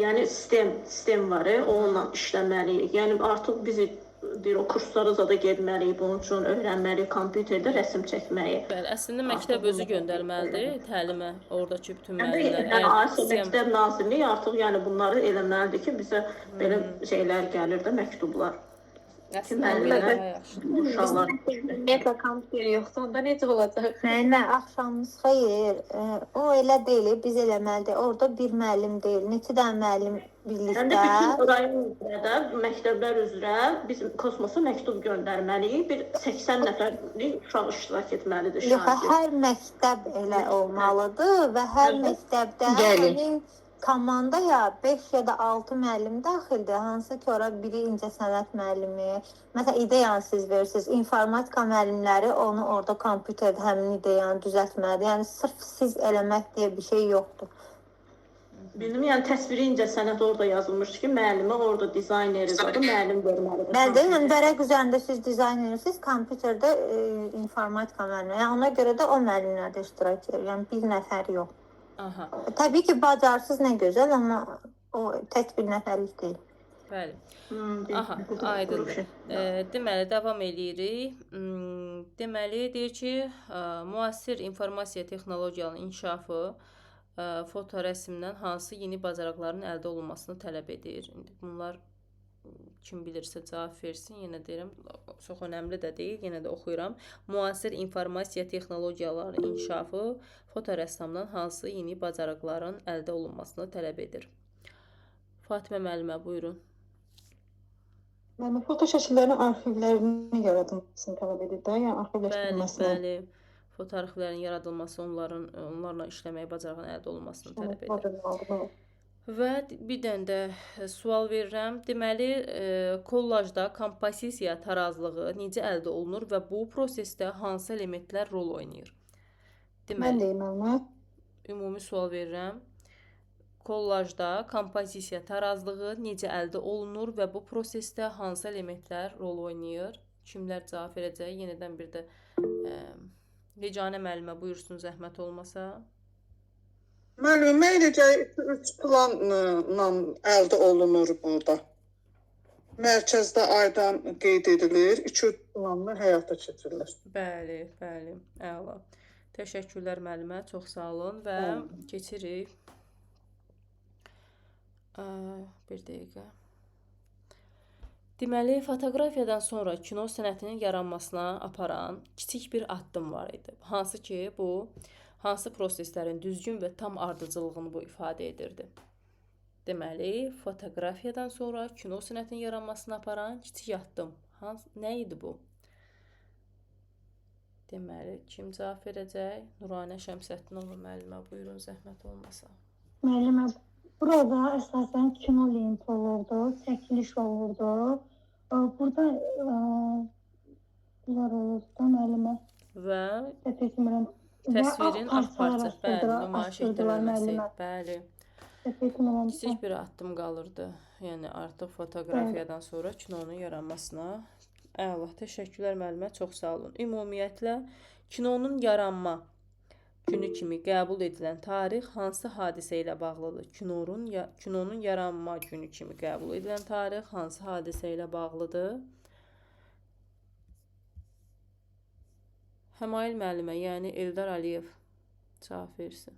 yəni sistem var, onunla işləməliyik. Yəni artıq bizi deyir, o kurslara zada getməliyik, bunun üçün öyrənməliyik kompüterdə rəsm çəkməyi. Bəli, əslində məktəb özü göndərməlidir təlimə, oradakı bütün müəllimlər. Yəni, məktəb nazirliyi artıq yəni bunları eləməlidir ki, bizə belə şeylər gəlir də, məktublar. Əslində belə daha yaxşıdır. Uşaqlar. Ümumiyyətlə kompüter yoxdur, onda necə olacaq? Müəllimə, axşamınız xeyir. O elə deyil, biz eləməlidir. Orada bir müəllim deyil, neçə dənə müəllim Həm də birlikdə. bütün rayon üzrə də, məktəblər üzrə biz kosmosa məktub göndərməliyik. Bir 80 nəfərlik uşaq iştirak etməlidir Yox, şagird. hər məktəb elə olmalıdır və hər məktəbdə həmin komandaya 5 ya da 6 müəllim daxildir. Hansı ki, ora biri incəsənət müəllimi, məsələn, ideyanı siz verirsiniz, informatika müəllimləri onu orada kompüterdə həmin ideyanı düzəltməlidir. Yəni sırf siz eləmək deyə bir şey yoxdur. Bildim, yəni təsviri incəsənət orada yazılmışdı ki, müəllimə orada dizayneri zadı müəllim verməlidir. Bəli, yəni vərəq üzərində siz dizayn edirsiniz, kompüterdə informatika müəllimi. Yəni ona görə də o müəllimlər də iştirak edir. Yəni bir nəfər yox. Aha. Təbii ki, bacarsız nə gözəl, amma o tək bir nəfərlik deyil. Bəli. Aha, aydındır. Deməli, davam eləyirik. Deməli, deyir ki, müasir informasiya texnologiyalarının inkişafı fotorəsmdən hansı yeni bacarıqların əldə olunmasını tələb edir. İndi bunlar kim bilirsə cavab versin. Yenə deyirəm, çox önəmli də deyil, yenə də oxuyuram. Müasir informasiya texnologiyalarının inkişafı fotorəssamdan hansı yeni bacarıqların əldə olunmasını tələb edir? Fatimə müəllimə, buyurun. Müəllimə, foto şəkillərinin arxivlərinin yaradılmasını tələb edir də, yəni arxivləşdirilməsini. Bəli, bəli. Foto arxivlərinin yaradılması onlarla işləməyə bacarığın əldə olunmasını tələb edir. Və bir dənə də sual verirəm. Deməli, kollajda kompozisiya tarazlığı necə əldə olunur və bu prosesdə hansı elementlər rol oynayır? Deməli, mən deyim, müəllimə. Ümumi sual verirəm. Kollajda kompozisiya tarazlığı necə əldə olunur və bu prosesdə hansı elementlər rol oynayır? Kimlər cavab verəcək? Yenidən bir də Yeganə müəllimə buyursun, zəhmət olmasa. Müəllimə, mən eləcə 3 planla əldə olunur burada. Mərkəzdə aydan qeyd edilir, 2-3 planla həyata keçirilir. Bəli, bəli, əla. Təşəkkürlər müəllimə, çox sağ olun və keçirik. Bir dəqiqə. Deməli, fotoqrafiyadan sonra kino sənətinin yaranmasına aparan kiçik bir addım var idi. Hansı ki, bu, hansı proseslərin düzgün və tam ardıcıllığını bu ifadə edirdi. Deməli, fotoqrafiyadan sonra kino sənətinin yaranmasına aparan kiçik addım. Nə idi bu? Deməli, kim cavab verəcək? Nuranə Şəmsəddinova müəllimə, buyurun, zəhmət olmasa. Müəllimə, burada əsasən kino lenti olurdu, çəkiliş olurdu. Burada bunlar olurdu da müəllimə. Və təsvirin ağ parça, bəli, nümayiş etdirilməsi, bəli. Kiçik bir addım qalırdı. Yəni artıq fotoqrafiyadan sonra kinonun yaranmasına. Əla, təşəkkürlər müəllimə, çox sağ olun. Ümumiyyətlə, kinonun yaranma günü kimi qəbul edilən tarix hansı hadisə ilə bağlıdır? Kinonun yaranma günü kimi qəbul edilən tarix hansı hadisə ilə bağlıdır? Həmail müəllimə, yəni Eldar Əliyev cavab versin.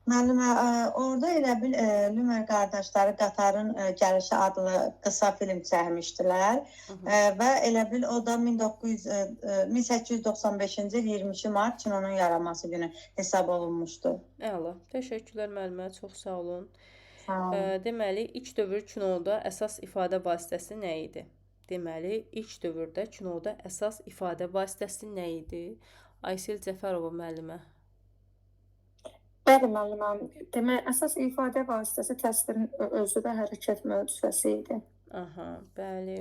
Müəllimə, orada elə bil Lümer qardaşları Qatarın gəlişi adlı qısa film çəkmişdilər və elə bil o da 1895-ci il 22 mart kinonun yaranması günü hesab olunmuşdu. Əla, təşəkkürlər müəllimə, çox sağ olun. Sağ olun. Deməli, ilk dövr kinoda əsas ifadə vasitəsi nə idi? Deməli, ilk dövrdə kinoda əsas ifadə vasitəsi nə idi? Aysel Cəfərova müəllimə. Bəli, müəlliməm. Demək, əsas ifadə vasitəsi təsvirin özü və hərəkət möcüzəsi idi. Aha, bəli.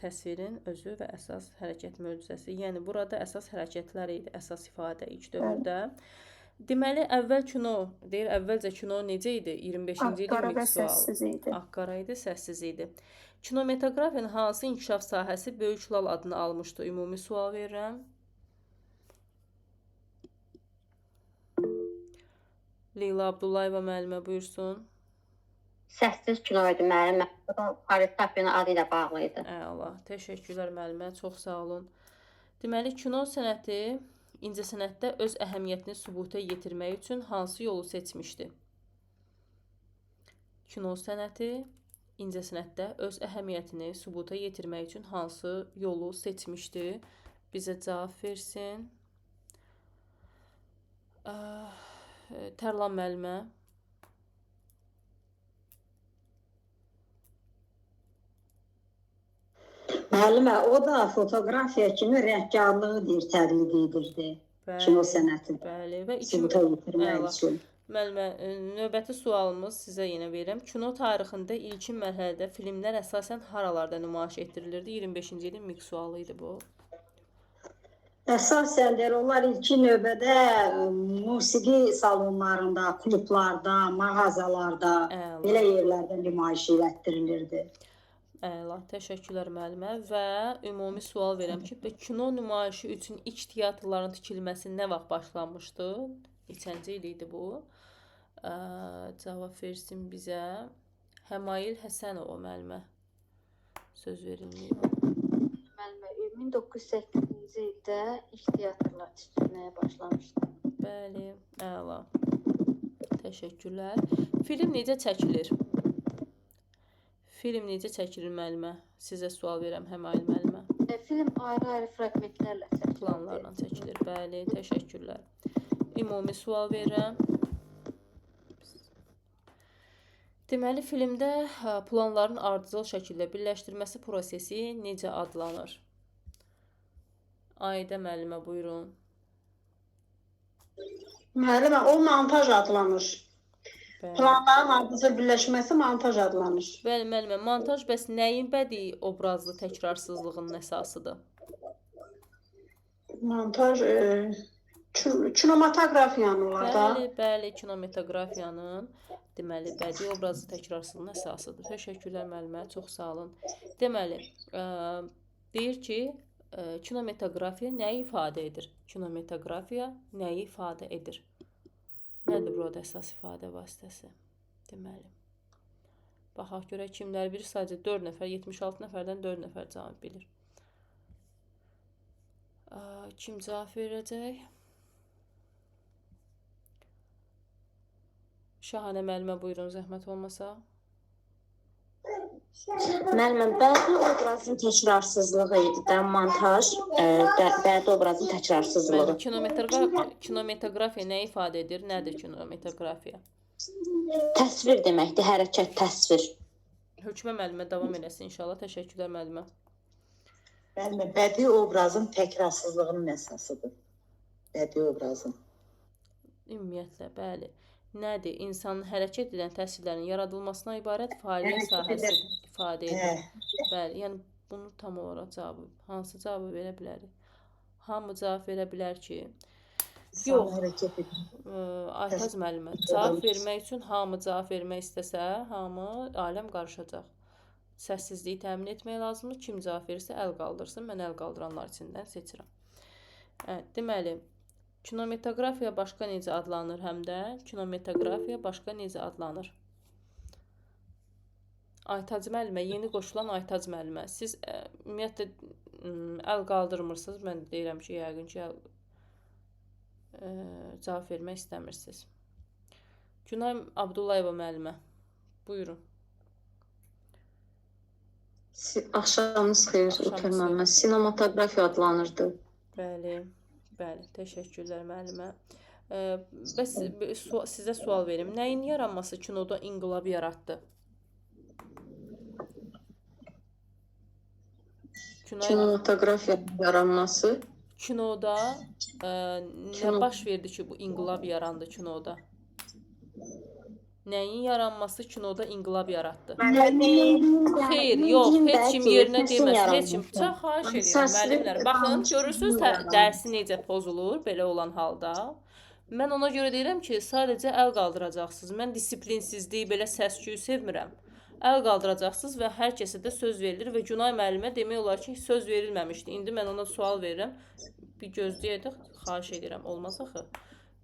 Təsvirin özü və əsas hərəkət möcüzəsi. Yəni, burada əsas hərəkətlər idi, əsas ifadə ilk dövrdə. Deməli, əvvəl kino, deyir, əvvəlcə kino necə idi? 25-ci ilin Ağ-qara və sualı. səssiz idi. Ağ-qara idi, səssiz idi. Kinometoqrafiyanın hansı inkişaf sahəsi Böyük Lal adını almışdı? Ümumi sual verirəm. Leyla Abdullayeva müəllimə buyursun. Səssiz kino idi müəllimə. Paris Tappinin adı ilə bağlı idi. Əla, təşəkkürlər müəllimə, çox sağ olun. Deməli, kino sənəti incəsənətdə öz əhəmiyyətini sübuta yetirmək üçün hansı yolu seçmişdi? Kino sənəti incəsənətdə öz əhəmiyyətini sübuta yetirmək üçün hansı yolu seçmişdi? Bizə cavab versin. Tərlan müəllimə. Müəllimə, o da fotoqrafiya kimi rəngkarlığı deyir, təqlid edirdi. Kino sənətini. Bəli, və sübuta yetirmək üçün. Müəllimə, növbəti sualımız sizə yenə verirəm. Kino tarixində ilkin mərhələdə filmlər əsasən haralarda nümayiş etdirilirdi? 25-ci ilin MİQ sualı idi bu. Əsasən deyir, onlar ilkin növbədə musiqi salonlarında, klublarda, mağazalarda, belə yerlərdə nümayiş elətdirilirdi. Əla, təşəkkürlər müəllimə və ümumi sual verirəm ki, kino nümayişi üçün ilk teatrların tikilməsi nə vaxt başlanmışdı? Neçənci il idi bu? Cavab versin bizə. Həmail Həsənova müəllimə söz verilməyib. Müəllimə, 1908-ci ildə ilk teatrlar tikilməyə başlamışdı. Bəli, əla. Təşəkkürlər. Film necə çəkilir? Film necə çəkilir müəllimə? Sizə sual verirəm Həmail müəllimə. Film ayrı-ayrı fraqmentlərlə çəkilir. Planlarla çəkilir. Bəli, təşəkkürlər. Ümumi sual verirəm. Deməli, filmdə planların ardıcıl şəkildə birləşdirməsi prosesi necə adlanır? Ayda müəllimə, buyurun. Müəllimə, o montaj adlanır. Bəli. Planların ardıcıl birləşməsi montaj adlanır. Bəli, müəllimə, montaj bəs nəyin bədii obrazlı təkrarsızlığının əsasıdır? Montaj kinematografiyanın olar da. Bəli, bəli, kinematografiyanın deməli bədii obrazlı təkrarsızlığının əsasıdır. Təşəkkürlər müəllimə, çox sağ olun. Deməli, deyir ki, kinematografiya nəyi ifadə edir? Kinematografiya nəyi ifadə edir? Nədir burada əsas ifadə vasitəsi? Deməli, baxaq görək kimlər bilir. Sadəcə 4 nəfər, 76 nəfərdən 4 nəfər cavab bilir. Kim cavab verəcək? Şahanə müəllimə, buyurun, zəhmət olmasa. Müəllimə, bədii obrazın təkrarsızlığı idi də, montaj, bədii obrazın təkrarsızlığı. Kinematografiya nə ifadə edir? Nədir kinematografiya? Təsvir deməkdir, hərəkət, təsvir. Hökmə müəllimə davam eləsin inşallah. Təşəkkürlər müəllimə. Müəllimə, bədii obrazın təkrarsızlığının əsasıdır. Bədii obrazın. Ümumiyyətlə, bəli. Nədir? İnsanın hərəkət edən təsvirlərin yaradılmasına ibarət fəaliyyət sahəsidir, ifadə edir. Bəli, yəni bunu tam olaraq cavabı, hansı cavabı verə bilərik? Hamı cavab verə bilər ki, yox, Aytaz müəllimə, cavab vermək üçün hamı cavab vermək istəsə, hamı, aləm qarışacaq. Səssizliyi təmin etmək lazımdır. Kim cavab verirsə, əl qaldırsın. Mən əl qaldıranlar içindən seçirəm. Deməli, kinematografiya başqa necə adlanır həm də? Kinematografiya başqa necə adlanır? Aytac müəllimə, yeni qoşulan Aytac müəllimə, siz ümumiyyətlə əl qaldırmırsınız. Mən deyirəm ki, yəqin ki, cavab vermək istəmirsiniz. Günay Abdullayeva müəllimə, buyurun. Axşamınız xeyir, Ülker müəllimə. Sinematografiya adlanırdı. Bəli. Bəli, təşəkkürlər müəllimə. Bəs sizə sual verim. Nəyin yaranması kinoda inqilab yaratdı? Kinematografiya yaranması. Kinoda nə baş verdi ki, bu inqilab yarandı kinoda? Nəyin yaranması kinoda inqilab yaratdı? Xeyr, yox, heç kim yerinə deməsin, heç kim. Çox xahiş edirəm, müəllimlər. Baxın, görürsünüz dərsi necə pozulur belə olan halda. Mən ona görə deyirəm ki, sadəcə əl qaldıracaqsınız. Mən disiplinsizliyi, belə səs-küyü sevmirəm. Əl qaldıracaqsınız və hər kəsə də söz verilir və Günay müəllimə demək olar ki, söz verilməmişdi. İndi mən ona sual verirəm. Bir gözləyək, xahiş edirəm, olmaz axı.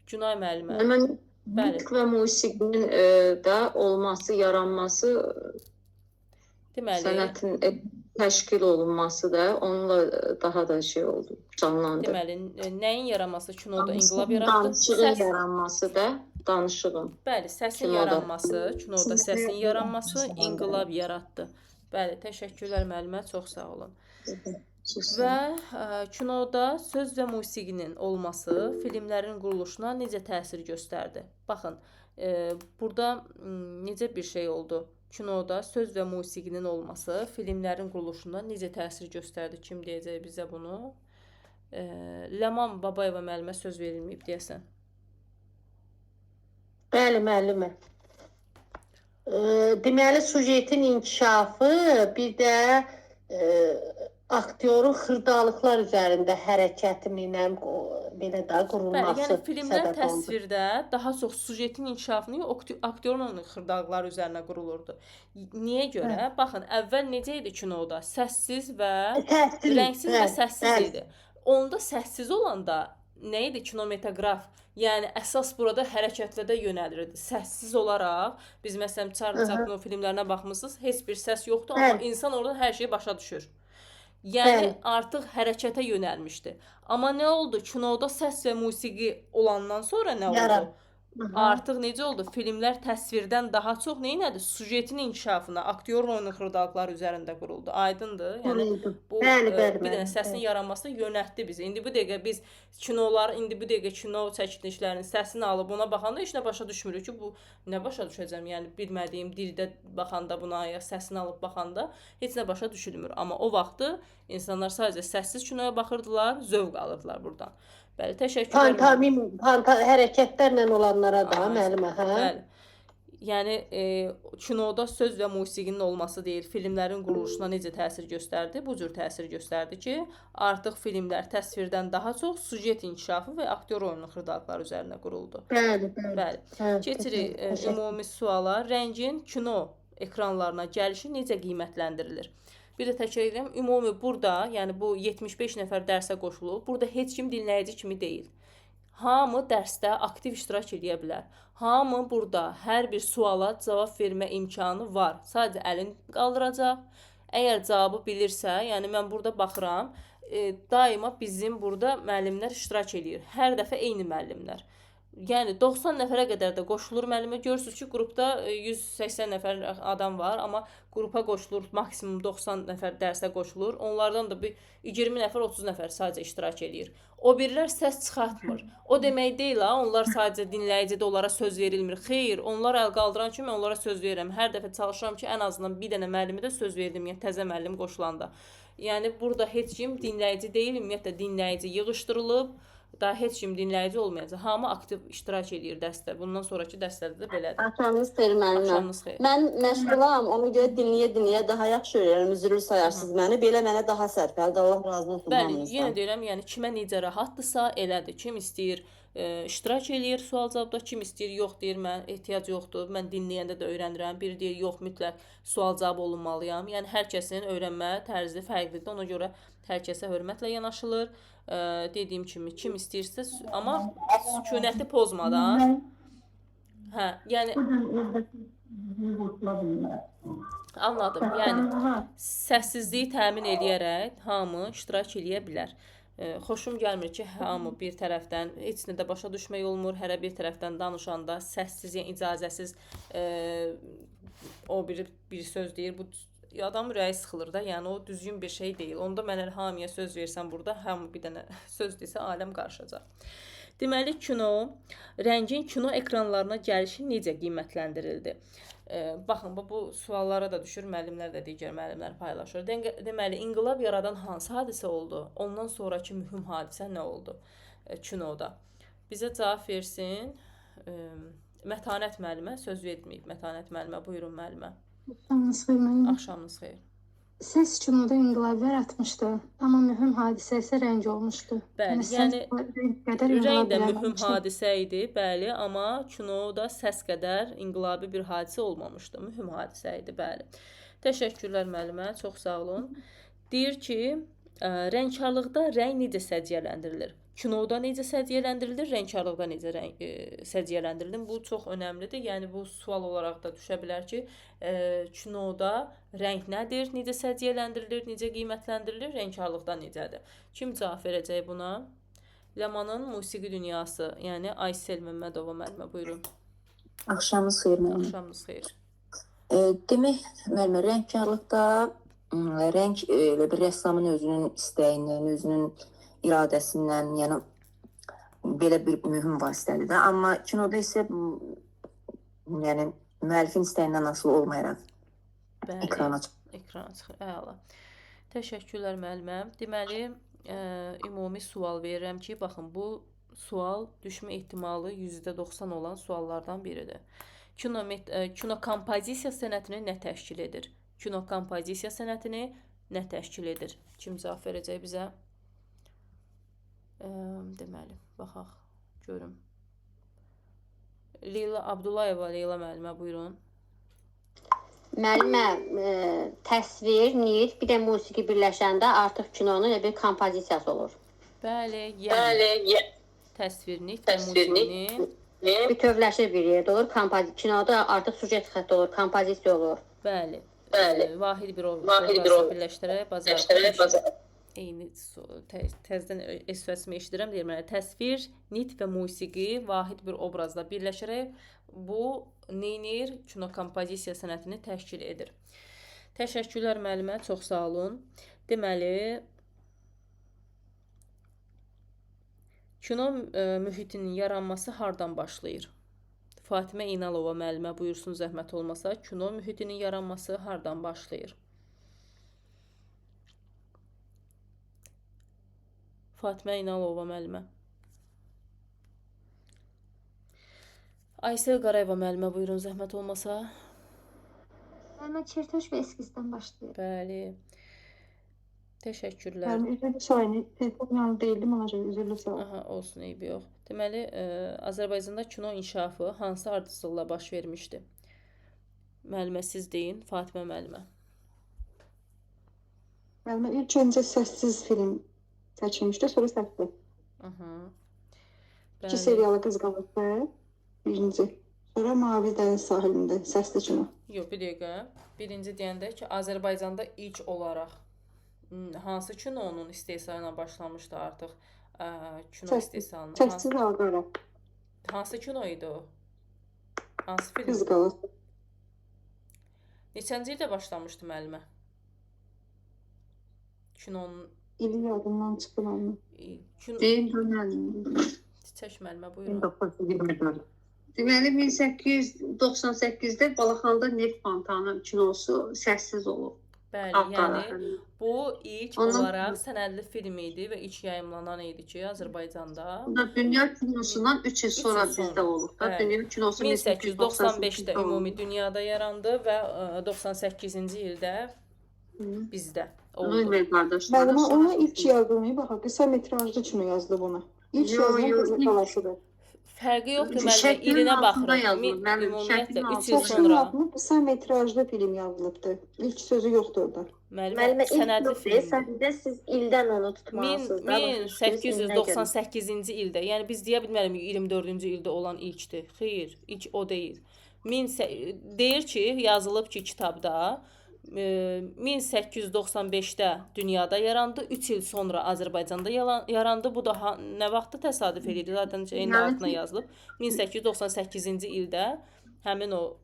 Günay müəllimə. Nitq və musiqinin də olması, yaranması deməli, sənətin təşkil olunması da onunla daha da şey oldu, canlandı. Deməli, nəyin yaranması kinoda inqilab yaratdı? Danışığın Səs. yaranması da, danışığın. Bəli, səsin Kinoda. yaranması, kinoda səsin yaranması inqilab yaratdı. Bəli, təşəkkürlər müəllimə, çox sağ olun. Və kinoda söz və musiqinin olması filmlərin quruluşuna necə təsir göstərdi? Baxın, burada necə bir şey oldu? Kinoda söz və musiqinin olması filmlərin quruluşuna necə təsir göstərdi? Kim deyəcək bizə bunu? Ləman Babayeva müəllimə söz verilməyib deyəsən. Bəli, müəllimə. Deməli, sujetin inkişafı, bir də aktyorun xırdalıqlar üzərində hərəkəti ilə belə də Bəli, yəni qurulması filmlər səbəb oldu. təsvirdə daha çox sujetin inkişafını yox, aktyorun onun xırdalıqları üzərinə qurulurdu. Niyə görə? Hə. Baxın, əvvəl necə idi kinoda? Səssiz və Səssiz, rəngsiz və bəli, səssiz bəli. idi. Onda səssiz olanda nə idi kinometoqraf? Yəni əsas burada hərəkətlərdə yönəlirdi. Səssiz olaraq biz məsələn Charlie Chaplin filmlərinə baxmısınız, heç bir səs yoxdur, amma Bəli. insan oradan hər şeyi başa düşür. Yəni Bəli. artıq hərəkətə yönəlmişdi. Amma nə oldu? Kinoda səs və musiqi olandan sonra nə oldu? Yaran. Artıq necə oldu? Filmlər təsvirdən daha çox nə etdi? Sujetin inkişafına, aktyorun oyunu xırdalıqları üzərində quruldu. Aydındır? Yəni Quruldu. bu Bəli, bəli, bir dənə müəllim, səsin bəli. yaranması yönəltdi bizi. İndi bu dəqiqə biz kinolar, indi bu dəqiqə kino çəkilişlərinin səsini alıb ona baxanda heç nə başa düşmürük ki, bu nə başa düşəcəm? Yəni bilmədiyim dildə baxanda buna ya səsini alıb baxanda heç nə başa düşülmür. Amma o vaxtı insanlar sadəcə səssiz kinoya baxırdılar, zövq alırdılar burdan. Bəli, təşəkkürlər. Pantomim, hərəkətlərlə olanlara da müəllimə, hə? Bəli. Yəni kinoda söz və musiqinin olması deyil, filmlərin quruluşuna necə təsir göstərdi? Bu cür təsir göstərdi ki, artıq filmlər təsvirdən daha çox sujet inkişafı və aktyor oyununun xırdalıqları üzərinə quruldu. Bəli, bəli. Bəli. Hə, Keçirik təşəkkür. ümumi suala. Rəngin kino ekranlarına gəlişi necə qiymətləndirilir? Bir də təkrar edirəm, ümumi burada, yəni bu 75 nəfər dərsə qoşulub, burada heç kim dinləyici kimi deyil. Hamı dərsdə aktiv iştirak edə bilər. Hamı burada hər bir suala cavab vermə imkanı var. Sadəcə əlini qaldıracaq. Əgər cavabı bilirsə, yəni mən burada baxıram, daima bizim burada müəllimlər iştirak eləyir. Hər dəfə eyni müəllimlər. Yəni 90 nəfərə qədər də qoşulur müəllimə. Görürsüz ki, qrupda 180 nəfər adam var, amma qrupa qoşulur maksimum 90 nəfər dərsə qoşulur. Onlardan da bir 20 nəfər, 30 nəfər sadəcə iştirak eləyir. O birilər səs çıxartmır. O demək deyil ha, onlar sadəcə dinləyicidir, onlara söz verilmir. Xeyr, onlar əl qaldıran kimi mən onlara söz verirəm. Hər dəfə çalışıram ki, ən azından bir dənə müəllimə də söz verdim, yəni təzə müəllim qoşulanda. Yəni burada heç kim dinləyici deyil, ümumiyyətlə dinləyici yığışdırılıb. Daha heç kim dinləyici olmayacaq. Hamı aktiv iştirak eləyir dərsdə. Bundan sonrakı dərslərdə də belədir. Axşamınız xeyir müəllimə. Axşamınız xeyir. Mən məşğulam, ona görə dinləyə-dinləyə daha yaxşı öyrənirəm. Üzrlü sayarsınız məni. Belə mənə daha sərfəlidir. Allah razı olsun Bəli, hamınızdan. yenə deyirəm, yəni kimə necə rahatdırsa elədir. Kim istəyir iştirak eləyir sual-cavabda, kim istəyir yox deyir, mən ehtiyac yoxdur, mən dinləyəndə də öyrənirəm. Biri deyir yox, mütləq sual-cavab olunmalıyam. Yəni hər kəsin öyrənmə tərzi fərqlidir. Ona görə hər kəsə hörmətlə yanaşılır. Dediyim kimi kim istəyirsə, amma sükunəti pozmadan. Hə, yəni anladım. Yəni səssizliyi təmin eləyərək hamı iştirak eləyə bilər. Xoşum gəlmir ki, hamı bir tərəfdən heç nə də başa düşmək olmur. Hərə bir tərəfdən danışanda səssiz, yəni icazəsiz o biri bir söz deyir. Bu adam ürəyi sıxılır da. Yəni o düzgün bir şey deyil. Onda mən elə hamıya söz versəm burada, hamı bir dənə söz desə aləm qarışacaq. Deməli, kino, rəngin kino ekranlarına gəlişi necə qiymətləndirildi? Baxın, bu suallara da düşür, müəllimlər də digər müəllimlər paylaşır. Deməli, inqilab yaradan hansı hadisə oldu? Ondan sonrakı mühüm hadisə nə oldu kinoda? Bizə cavab versin. Mətanət müəllimə söz verməyib. Mətanət müəllimə, buyurun müəllimə. Axşamınız xeyir müəllimə. Axşamınız xeyir. Səs kinoda inqilab yaratmışdı, amma mühüm hadisə isə rəng olmuşdu. Bəli, Yəni yəni rəng qədər rəng inqilab də mühüm yaratmışdı. hadisə idi, bəli, amma kinoda səs qədər inqilabi bir hadisə olmamışdı. Mühüm hadisə idi, bəli. Təşəkkürlər müəllimə, çox sağ olun. Deyir ki, rəngkarlıqda rəng necə səciyyələndirilir? Kinoda necə səciyyələndirilir, rəngkarlıqda necə səciyyələndirilir? Bu çox önəmlidir. Yəni bu sual olaraq da düşə bilər ki, kinoda rəng nədir, necə səciyyələndirilir, necə qiymətləndirilir, rəngkarlıqda necədir? Kim cavab verəcək buna? Ləmanın musiqi dünyası, yəni Aysel Məmmədova müəllimə, buyurun. Axşamınız xeyir müəllimə. Axşamınız xeyir. Demək, müəllimə, rəngkarlıqda rəng elə bir rəssamın özünün istəyindən, özünün iradəsindən, yəni belə bir mühüm vasitədir də. Amma kinoda isə yəni müəllifin istəyindən asılı olmayaraq Bəli, ekrana çıxır. Ekrana çıxır. Əla. Təşəkkürlər müəllimə. Deməli, ümumi sual verirəm ki, baxın, bu sual düşmə ehtimalı %90 olan suallardan biridir. Kinokompozisiya sənətini nə təşkil edir? Kinokompozisiya sənətini nə təşkil edir? Kim cavab verəcək bizə? Deməli, baxaq, görüm. Leyla Abdullayeva, Leyla müəllimə, buyurun. Müəllimə, təsvir, nit, bir də musiqi birləşəndə artıq kinonun elə bir kompozisiyası olur. Bəli, yəni təsvir, nit və musiqini bütövləşir bir yerdə olur. Kinoda artıq sujet xətti olur, kompozisiya olur. Bəli. Bəli. Vahid bir obrazı birləşdirərək bacarır. Eyni təzədən səsimi eşidirəm, deyirəm, təsvir, nit və musiqi vahid bir obrazla birləşərək bu neynir? Kinokompozisiya sənətini təşkil edir. Təşəkkürlər müəllimə, çox sağ olun. Deməli, kino mühitinin yaranması hardan başlayır? Fatimə İnalova müəllimə buyursun, zəhmət olmasa, kino mühitinin yaranması hardan başlayır? Fatimə İnalova müəllimə. Aysel Qarayeva müəllimə buyurun, zəhmət olmasa. Müəllimə, çertöj və eskizdən başlayır. Bəli. Təşəkkürlər. Müəllimə, üzrlü sual, telefon yanı deyildim, ona görə üzrlü sual. Aha, olsun, eybi yox. Deməli, Azərbaycanda kino inkişafı hansı ardıcıllıqla baş vermişdi? Müəllimə, siz deyin, Fatimə müəllimə. Müəllimə, ilk öncə səssiz film çəkilmişdi, sonra səsli. İki seriyalı Qız Qalası, birinci. Sonra Mavi Dəniz sahilində səsli kino. Yox, bir dəqiqə. Birinci deyəndə ki, Azərbaycanda ilk olaraq hansı kinonun istehsalına başlamışdı artıq? Kino istehsalına. Səssiz Ağqara. Hansı kino idi o? Hansı film? Qız Qalası. Neçənci ildə başlamışdı müəllimə? Kinonun İli yadımdan çıxdı mənim. Deyim müəllimə. Çiçək müəllimə, buyurun. 1924. Deməli 1898-də Balaxanıda neft fontanı kinosu səssiz olub. Bəli, Ağqara. yəni bu ilk olaraq sənədli film idi və ilk yayımlanan idi ki, Azərbaycanda. Bu da dünya kinosundan 3 il sonra bizdə olub da. Dünya kinosu 1895-də ümumi dünyada yarandı və 98-ci ildə bizdə oldu. Müəllimə, ona ilk yazılmayı, baxın, qısa metrajlı kino yazılıb ona. İlk yazılan Qız Qalasıdır. Fərqi yoxdur müəllimə, ilinə baxırıq. Ümumiyyətlə, 3 il sonra. Qısa metrajlı film yazılıbdır. İlk sözü yoxdur orada. Müəllimə, sənədli filmdir. Sənəddə siz ildən onu tutmalısınız. 1898-ci ildə, yəni biz deyə bilmərik 24-cü ildə olan ilkdir. Xeyr, ilk o deyil. Deyir ki, yazılıb ki, kitabda 1895-də dünyada yarandı, 3 il sonra Azərbaycanda yarandı. Bu da nə vaxtda təsadüf edir? Zaten şeyin altına yazılıb. 1898-ci ildə həmin o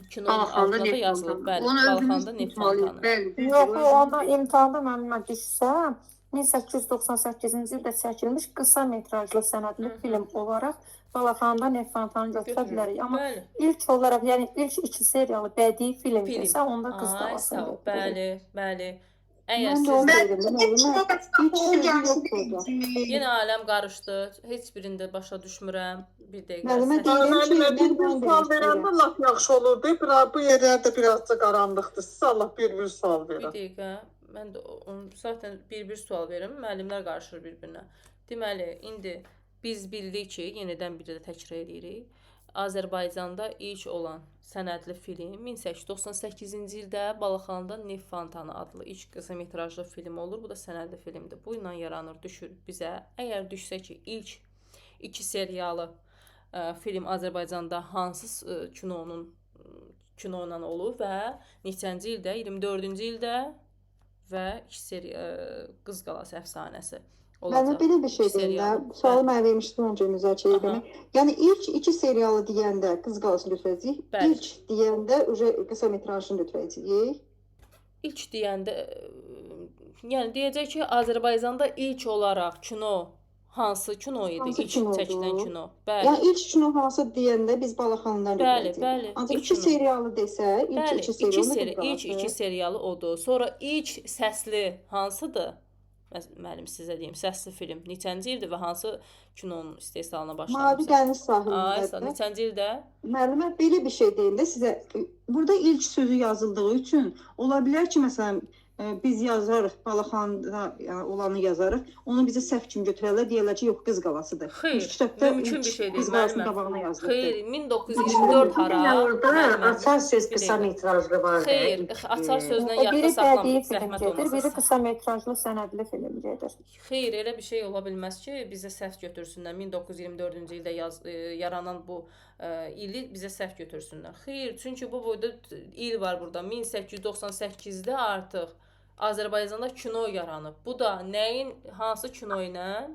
kinonun altına da yazılıb. Bəli, Balaxanıda neft fontanı. Yox, ona imtahanda müəllimə düşsə, 1898-ci ildə çəkilmiş qısa metrajlı sənədli film olaraq Balaxanıda neft fontanı götürə bilərik. Amma ilk olaraq, yəni ilk iki seriyalı bədii film desə, onda Qız Qalasını götürürük. Bəli, bəli. Əgər Mən də onu deyirəm, yenə aləm qarışdı. Heç birində başa düşmürəm. Bir dəqiqə. Müəllimə deyirəm ki, Müəllimə, bir-bir sual verəndə lap yaxşı olurdu. Bu yerlər də birazca qaranlıqdır. Siz Allah bir-bir sual verin. Bir dəqiqə. Mən də onu zaten bir-bir sual verim. Müəllimlər qarışır bir-birinə. Deməli, indi biz bildik ki, yenidən bir də təkrar edirik. Azərbaycanda ilk olan sənədli film 1898-ci ildə Balaxanıda Neft Fontanı adlı ilk qısa metrajlı film olur. Bu da sənədli filmdir. Bu ilə yaranır, düşür bizə. Əgər düşsə ki, ilk iki seriyalı film Azərbaycanda hansı kinonun kino ilə olub və neçənci ildə? 24-cü ildə və iki seri Qız Qalası əfsanəsi Mən olacaq. belə bir şey İki deyim də. serialı. Sualı mən vermişdim öncə müzakirə edəmək. Yəni ilk iki serialı deyəndə Qız Qalasını götürəcəyik. Bəli. İlk deyəndə uje qısa metrajını götürəcəyik. İlk deyəndə yəni deyəcək ki, Azərbaycanda ilk olaraq kino hansı kino idi? Hansı İlk kinodur? çəkilən kino. Bəli. Yəni ilk kino hansı deyəndə biz Balaxanıdan Bəli, götürəcəyik. bəli. Ancaq İlk iki kino. serialı desə, ilk Bəli, iki iki serialı seri, Qız ilk iki Qalası. serialı odur. Sonra ilk səsli hansıdır? Müəllim sizə deyim, səsli film neçənci ildir və hansı kinonun istehsalına Mavi başlanıbsa? Dəniz Ay, sahilindədir. neçənci ildə? Müəllimə belə bir şey deyim də sizə. Burada ilk sözü yazıldığı üçün ola bilər ki, məsələn, biz yazarıq, Balaxanıda yəni olanı yazarıq, onu bizə səhv kimi götürərlər, deyərlər ki, yox, Qız Qalasıdır. Xeyr, Çünki kitabda mümkün ilk bir şey deyil Qız Qalasının müəllimə. qabağına yazılıbdır. Xeyr, 1924 hara? Orada Müəllimə, açar söz bir qısa dəqiqə. metrajlı var da. Xeyr, ilk, açar sözlə yadda Biri saxlam, bədii film zəhmət gedir, olmasa. biri qısa metrajlı sənədli film gedir. Xeyr, elə bir şey ola bilməz ki, bizə səhv götürsünlər. 1924-cü ildə yaranan bu ili bizə səhv götürsünlər. Xeyr, çünki bu boyda il var burada. 1898-də artıq Azərbaycanda kino yaranıb. Bu da nəyin, hansı kino ilə?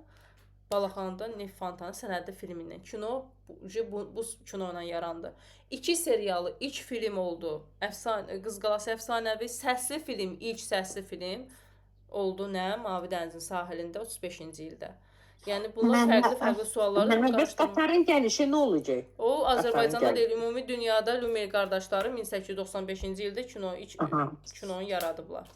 Balaxanıda Neft Fontanı sənədli filmi ilə. Kino bu kino ilə yarandı. İki serialı ilk film oldu. Əfsanə, Qız Qalası əfsanəvi səsli film, ilk səsli film oldu nə? Mavi Dənizin sahilində 35-ci ildə. Yəni bunlar fərqli-fərqli sualları Müəllimə, bəs qarışdırma. qatarın gəlişi nə olacaq? O Azərbaycanda Qatarın deyil, ümumi dünyada Lumiere qardaşları 1895-ci ildə kino ilk kinonu yaradıblar.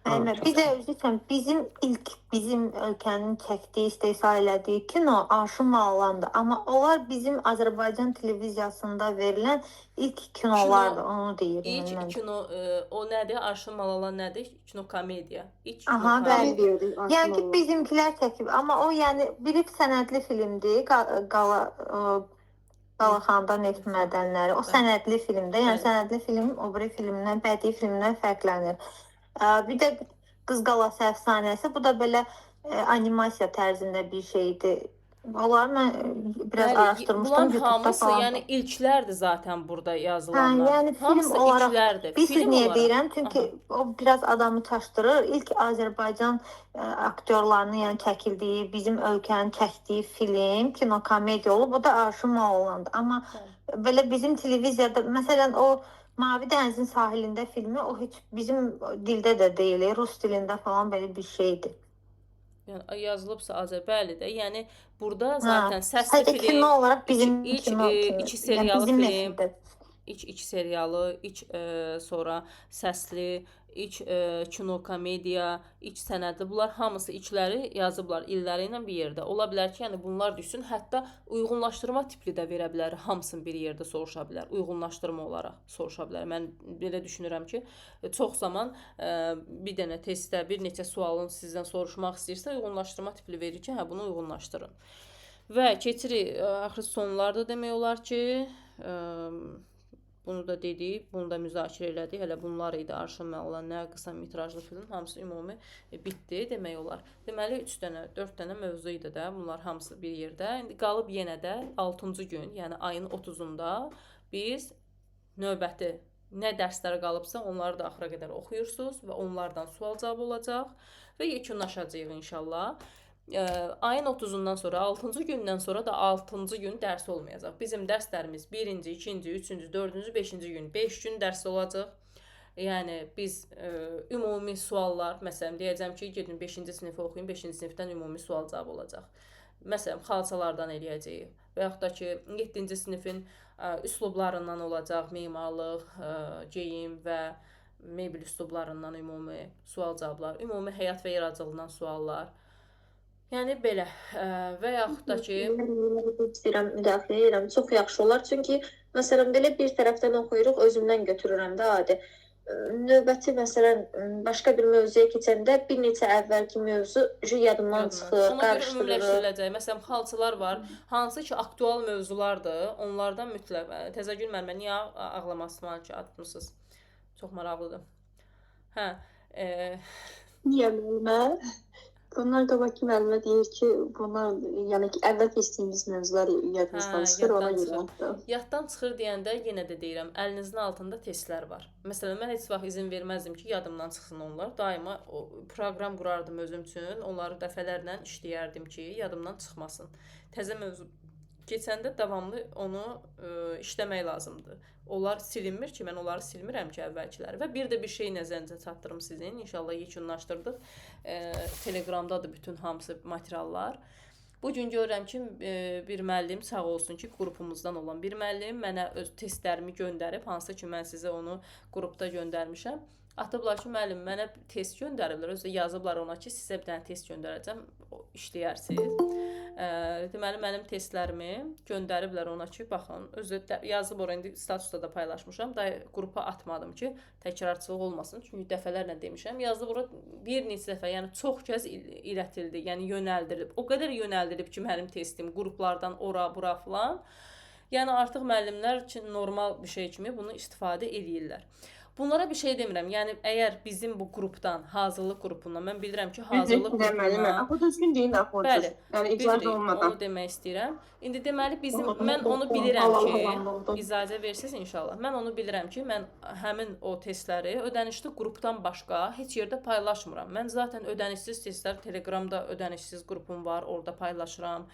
Müəllimə, bir də üzr istəyirəm, bizim ilk bizim ölkənin çəkdiyi, istehsal elədiyi kino Arşın Malandır. Amma onlar bizim Azərbaycan televiziyasında verilən ilk kinolardır, onu deyirəm İlk mən. kino o nədir? Arşın Malalan nədir? Kino komediya. İlk kino Aha, bəli. komediya. Yəni ki, bizimkilər çəkib, amma o yəni biri sənədli filmdir, Qalaxanda neft mədənləri. O sənədli filmdir. Yəni sənədli film o biri filmdən, bədii filmdən fərqlənir. Bir də Qız Qalası əfsanəsi, bu da belə animasiya tərzində bir şeydir. Onları mən biraz Bəli, araşdırmışdım bunların YouTube-da hamısı falan. yəni ilklərdir zaten burada yazılanlar. Hə, yəni film Hamısı olaraq ilklərdir. bilirsiniz Film niyə olaraq. deyirəm? Çünki o biraz adamı çaşdırır. İlk Azərbaycan aktyorlarının yəni çəkildiyi, bizim ölkənin çəkdiyi film, kino komediya olub. O da Arşın Malandır. Amma belə bizim televiziyada məsələn o Mavi Dənizin sahilində filmi o heç bizim dildə də deyil, rus dilində falan belə bir şeydir. Yəni yazılıbsa Azər, bəli də. Yəni burada Hə, zaten səsli sadəcə film, kino olaraq bizim ilk kino kimi, iki yəni serialı bizim film, efirdə. ilk iki serialı, ilk sonra səsli, ilk kino komediya, ilk sənədli, bunlar hamısı ilkləri yazıblar illəri ilə bir yerdə. Ola bilər ki, yəni bunlar düşsün, hətta uyğunlaşdırma tipli də verə bilər, hamısını bir yerdə soruşa bilər, uyğunlaşdırma olaraq soruşa bilər. Mən belə düşünürəm ki, çox zaman bir dənə testdə bir neçə sualın sizdən soruşmaq istəyirsə, uyğunlaşdırma tipli verir ki, hə bunu uyğunlaşdırın. Və keçirik axırı sonlarda demək olar ki, bunu da dedik, bunu da müzakirə elədik. Hələ bunlar idi Arşın Məlan, nə qısa metrajlı film, hamısı ümumi bitdi demək olar. Deməli 3 dənə, 4 dənə mövzu idi də, bunlar hamısı bir yerdə. İndi qalıb yenə də 6-cı gün, yəni ayın 30-unda biz növbəti nə dərslər qalıbsa onları da axıra qədər oxuyursunuz və onlardan sual-cavab olacaq və yekunlaşacağıq inşallah. Ayın 30-undan sonra, 6-cı gündən sonra da 6-cı gün dərs olmayacaq. Bizim dərslərimiz 1-ci, 2-ci, 3-cü, 4-cü, 5-ci gün, 5 gün dərs olacaq. Yəni biz ümumi suallar, məsələn deyəcəm ki, gedin 5-ci sinifi oxuyun, 5-ci sinifdən ümumi sual-cavab olacaq. Məsələn, xalçalardan eləyəcəyik və yaxud da ki, 7-ci sinifin üslublarından olacaq, memarlıq, geyim və mebel üslublarından ümumi sual-cavablar, ümumi həyat və yaradıcılığından suallar. Yəni belə və yaxud da ki, İstəyirəm, müdaxilə edirəm. Çox yaxşı olar. Çünki məsələn belə bir tərəfdən oxuyuruq, özümdən götürürəm də adi. növbəti məsələn başqa bir mövzuya keçəndə bir neçə əvvəlki mövzu yadımdan çıxır, Ona görə qarışdırırıq. ümumiləşdiriləcək. Məsələn, xalçalar var, hansı ki aktual mövzulardır, onlardan mütləq. Təzəgül müəllimə niyə ağlamaq ki atmısınız? Çox maraqlıdır. Hə, Niyə müəllimə? Bundan qabaqki müəllimə deyir ki, bunlar yəni ki, əvvəl keçdiyimiz mövzular yadımızdan çıxır, ona yaddan görə çıxır. atdım. Yaddan çıxır deyəndə yenə də deyirəm, əlinizin altında testlər var. Məsələn, mən heç vaxt izin verməzdim ki, yadımdan çıxsın onlar. Daima o proqram qurardım özüm üçün, onları dəfələrlə işləyərdim ki, yadımdan çıxmasın. Təzə mövzu keçəndə davamlı onu işləmək lazımdır. Onlar silinmir ki, mən onları silmirəm ki, əvvəlkiləri. Və bir də bir şey nəzərinizə çatdırım sizin. İnşallah yekunlaşdırdıq. Telegramdadır bütün hamısı materiallar. Bu gün görürəm ki, bir müəllim sağ olsun ki, qrupumuzdan olan bir müəllim mənə öz testlərimi göndərib, hansı ki mən sizə onu qrupda göndərmişəm. Atıblar ki, müəllim mənə test göndəriblər. Özü də yazıblar ona ki, sizə bir dənə test göndərəcəm, işləyərsiniz. Deməli mənim testlərimi göndəriblər ona ki, baxın, özü də yazıb ora, indi statusda da paylaşmışam. Da qrupa atmadım ki, təkrarçılıq olmasın. Çünki dəfələrlə demişəm. Yazıb ora bir neçə dəfə, yəni çox kəz ilətildi, yəni yönəldilib. O qədər yönəldilib ki, mənim testim qruplardan ora, bura filan. Yəni artıq müəllimlər üçün normal bir şey kimi bunu istifadə eləyirlər. Bunlara bir şey demirəm. Yəni əgər bizim bu qrupdan, hazırlıq qrupundan, mən bilirəm ki, hazırlıq qrupundan. Bu düzgün deyil axı. Bəli. Yəni icazə olmadan. Onu demək istəyirəm. İndi deməli bizim mən onu bilirəm ki, icazə versiniz inşallah. Mən onu bilirəm ki, mən həmin o testləri ödənişli qrupdan başqa heç yerdə paylaşmıram. Mən zaten ödənişsiz testlər Telegramda ödənişsiz qrupum var, orada paylaşıram.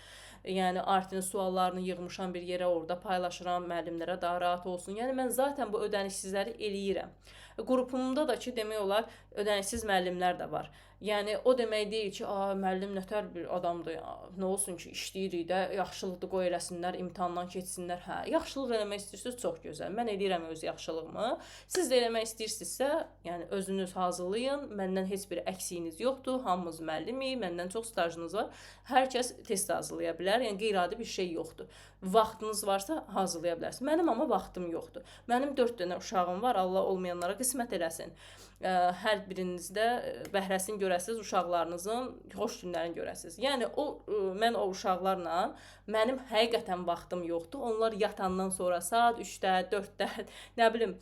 Yəni Artinin suallarını yığmışam bir yerə, orada paylaşıram, müəllimlərə daha rahat olsun. Yəni mən zaten bu ödənişsizləri eləyirəm. Qrupumda da ki, demək olar, ödənişsiz müəllimlər də var. Yəni o demək deyil ki, a, müəllim nətər bir adamdır, nə olsun ki, işləyirik də, yaxşılıqdır, qoy eləsinlər, imtahandan keçsinlər. Hə, yaxşılıq eləmək istəyirsiniz, çox gözəl. Mən eləyirəm öz yaxşılığımı. Siz də eləmək istəyirsinizsə, yəni özünüz hazırlayın. Məndən heç bir əksiyiniz yoxdur. Hamımız müəllimik, məndən çox stajınız var. Hər kəs test hazırlaya bilər. Yəni qeyri-adi bir şey yoxdur. Vaxtınız varsa hazırlaya bilərsiniz. Mənim amma vaxtım yoxdur. Mənim 4 dənə uşağım var. Allah olmayanlara qismət eləsin. Hər birinizdə bəhrəsini görəsiniz, uşaqlarınızın xoş günlərini görəsiniz. Yəni o mən o uşaqlarla mənim həqiqətən vaxtım yoxdur. Onlar yatandan sonra saat 3-də, 4-də, nə bilim,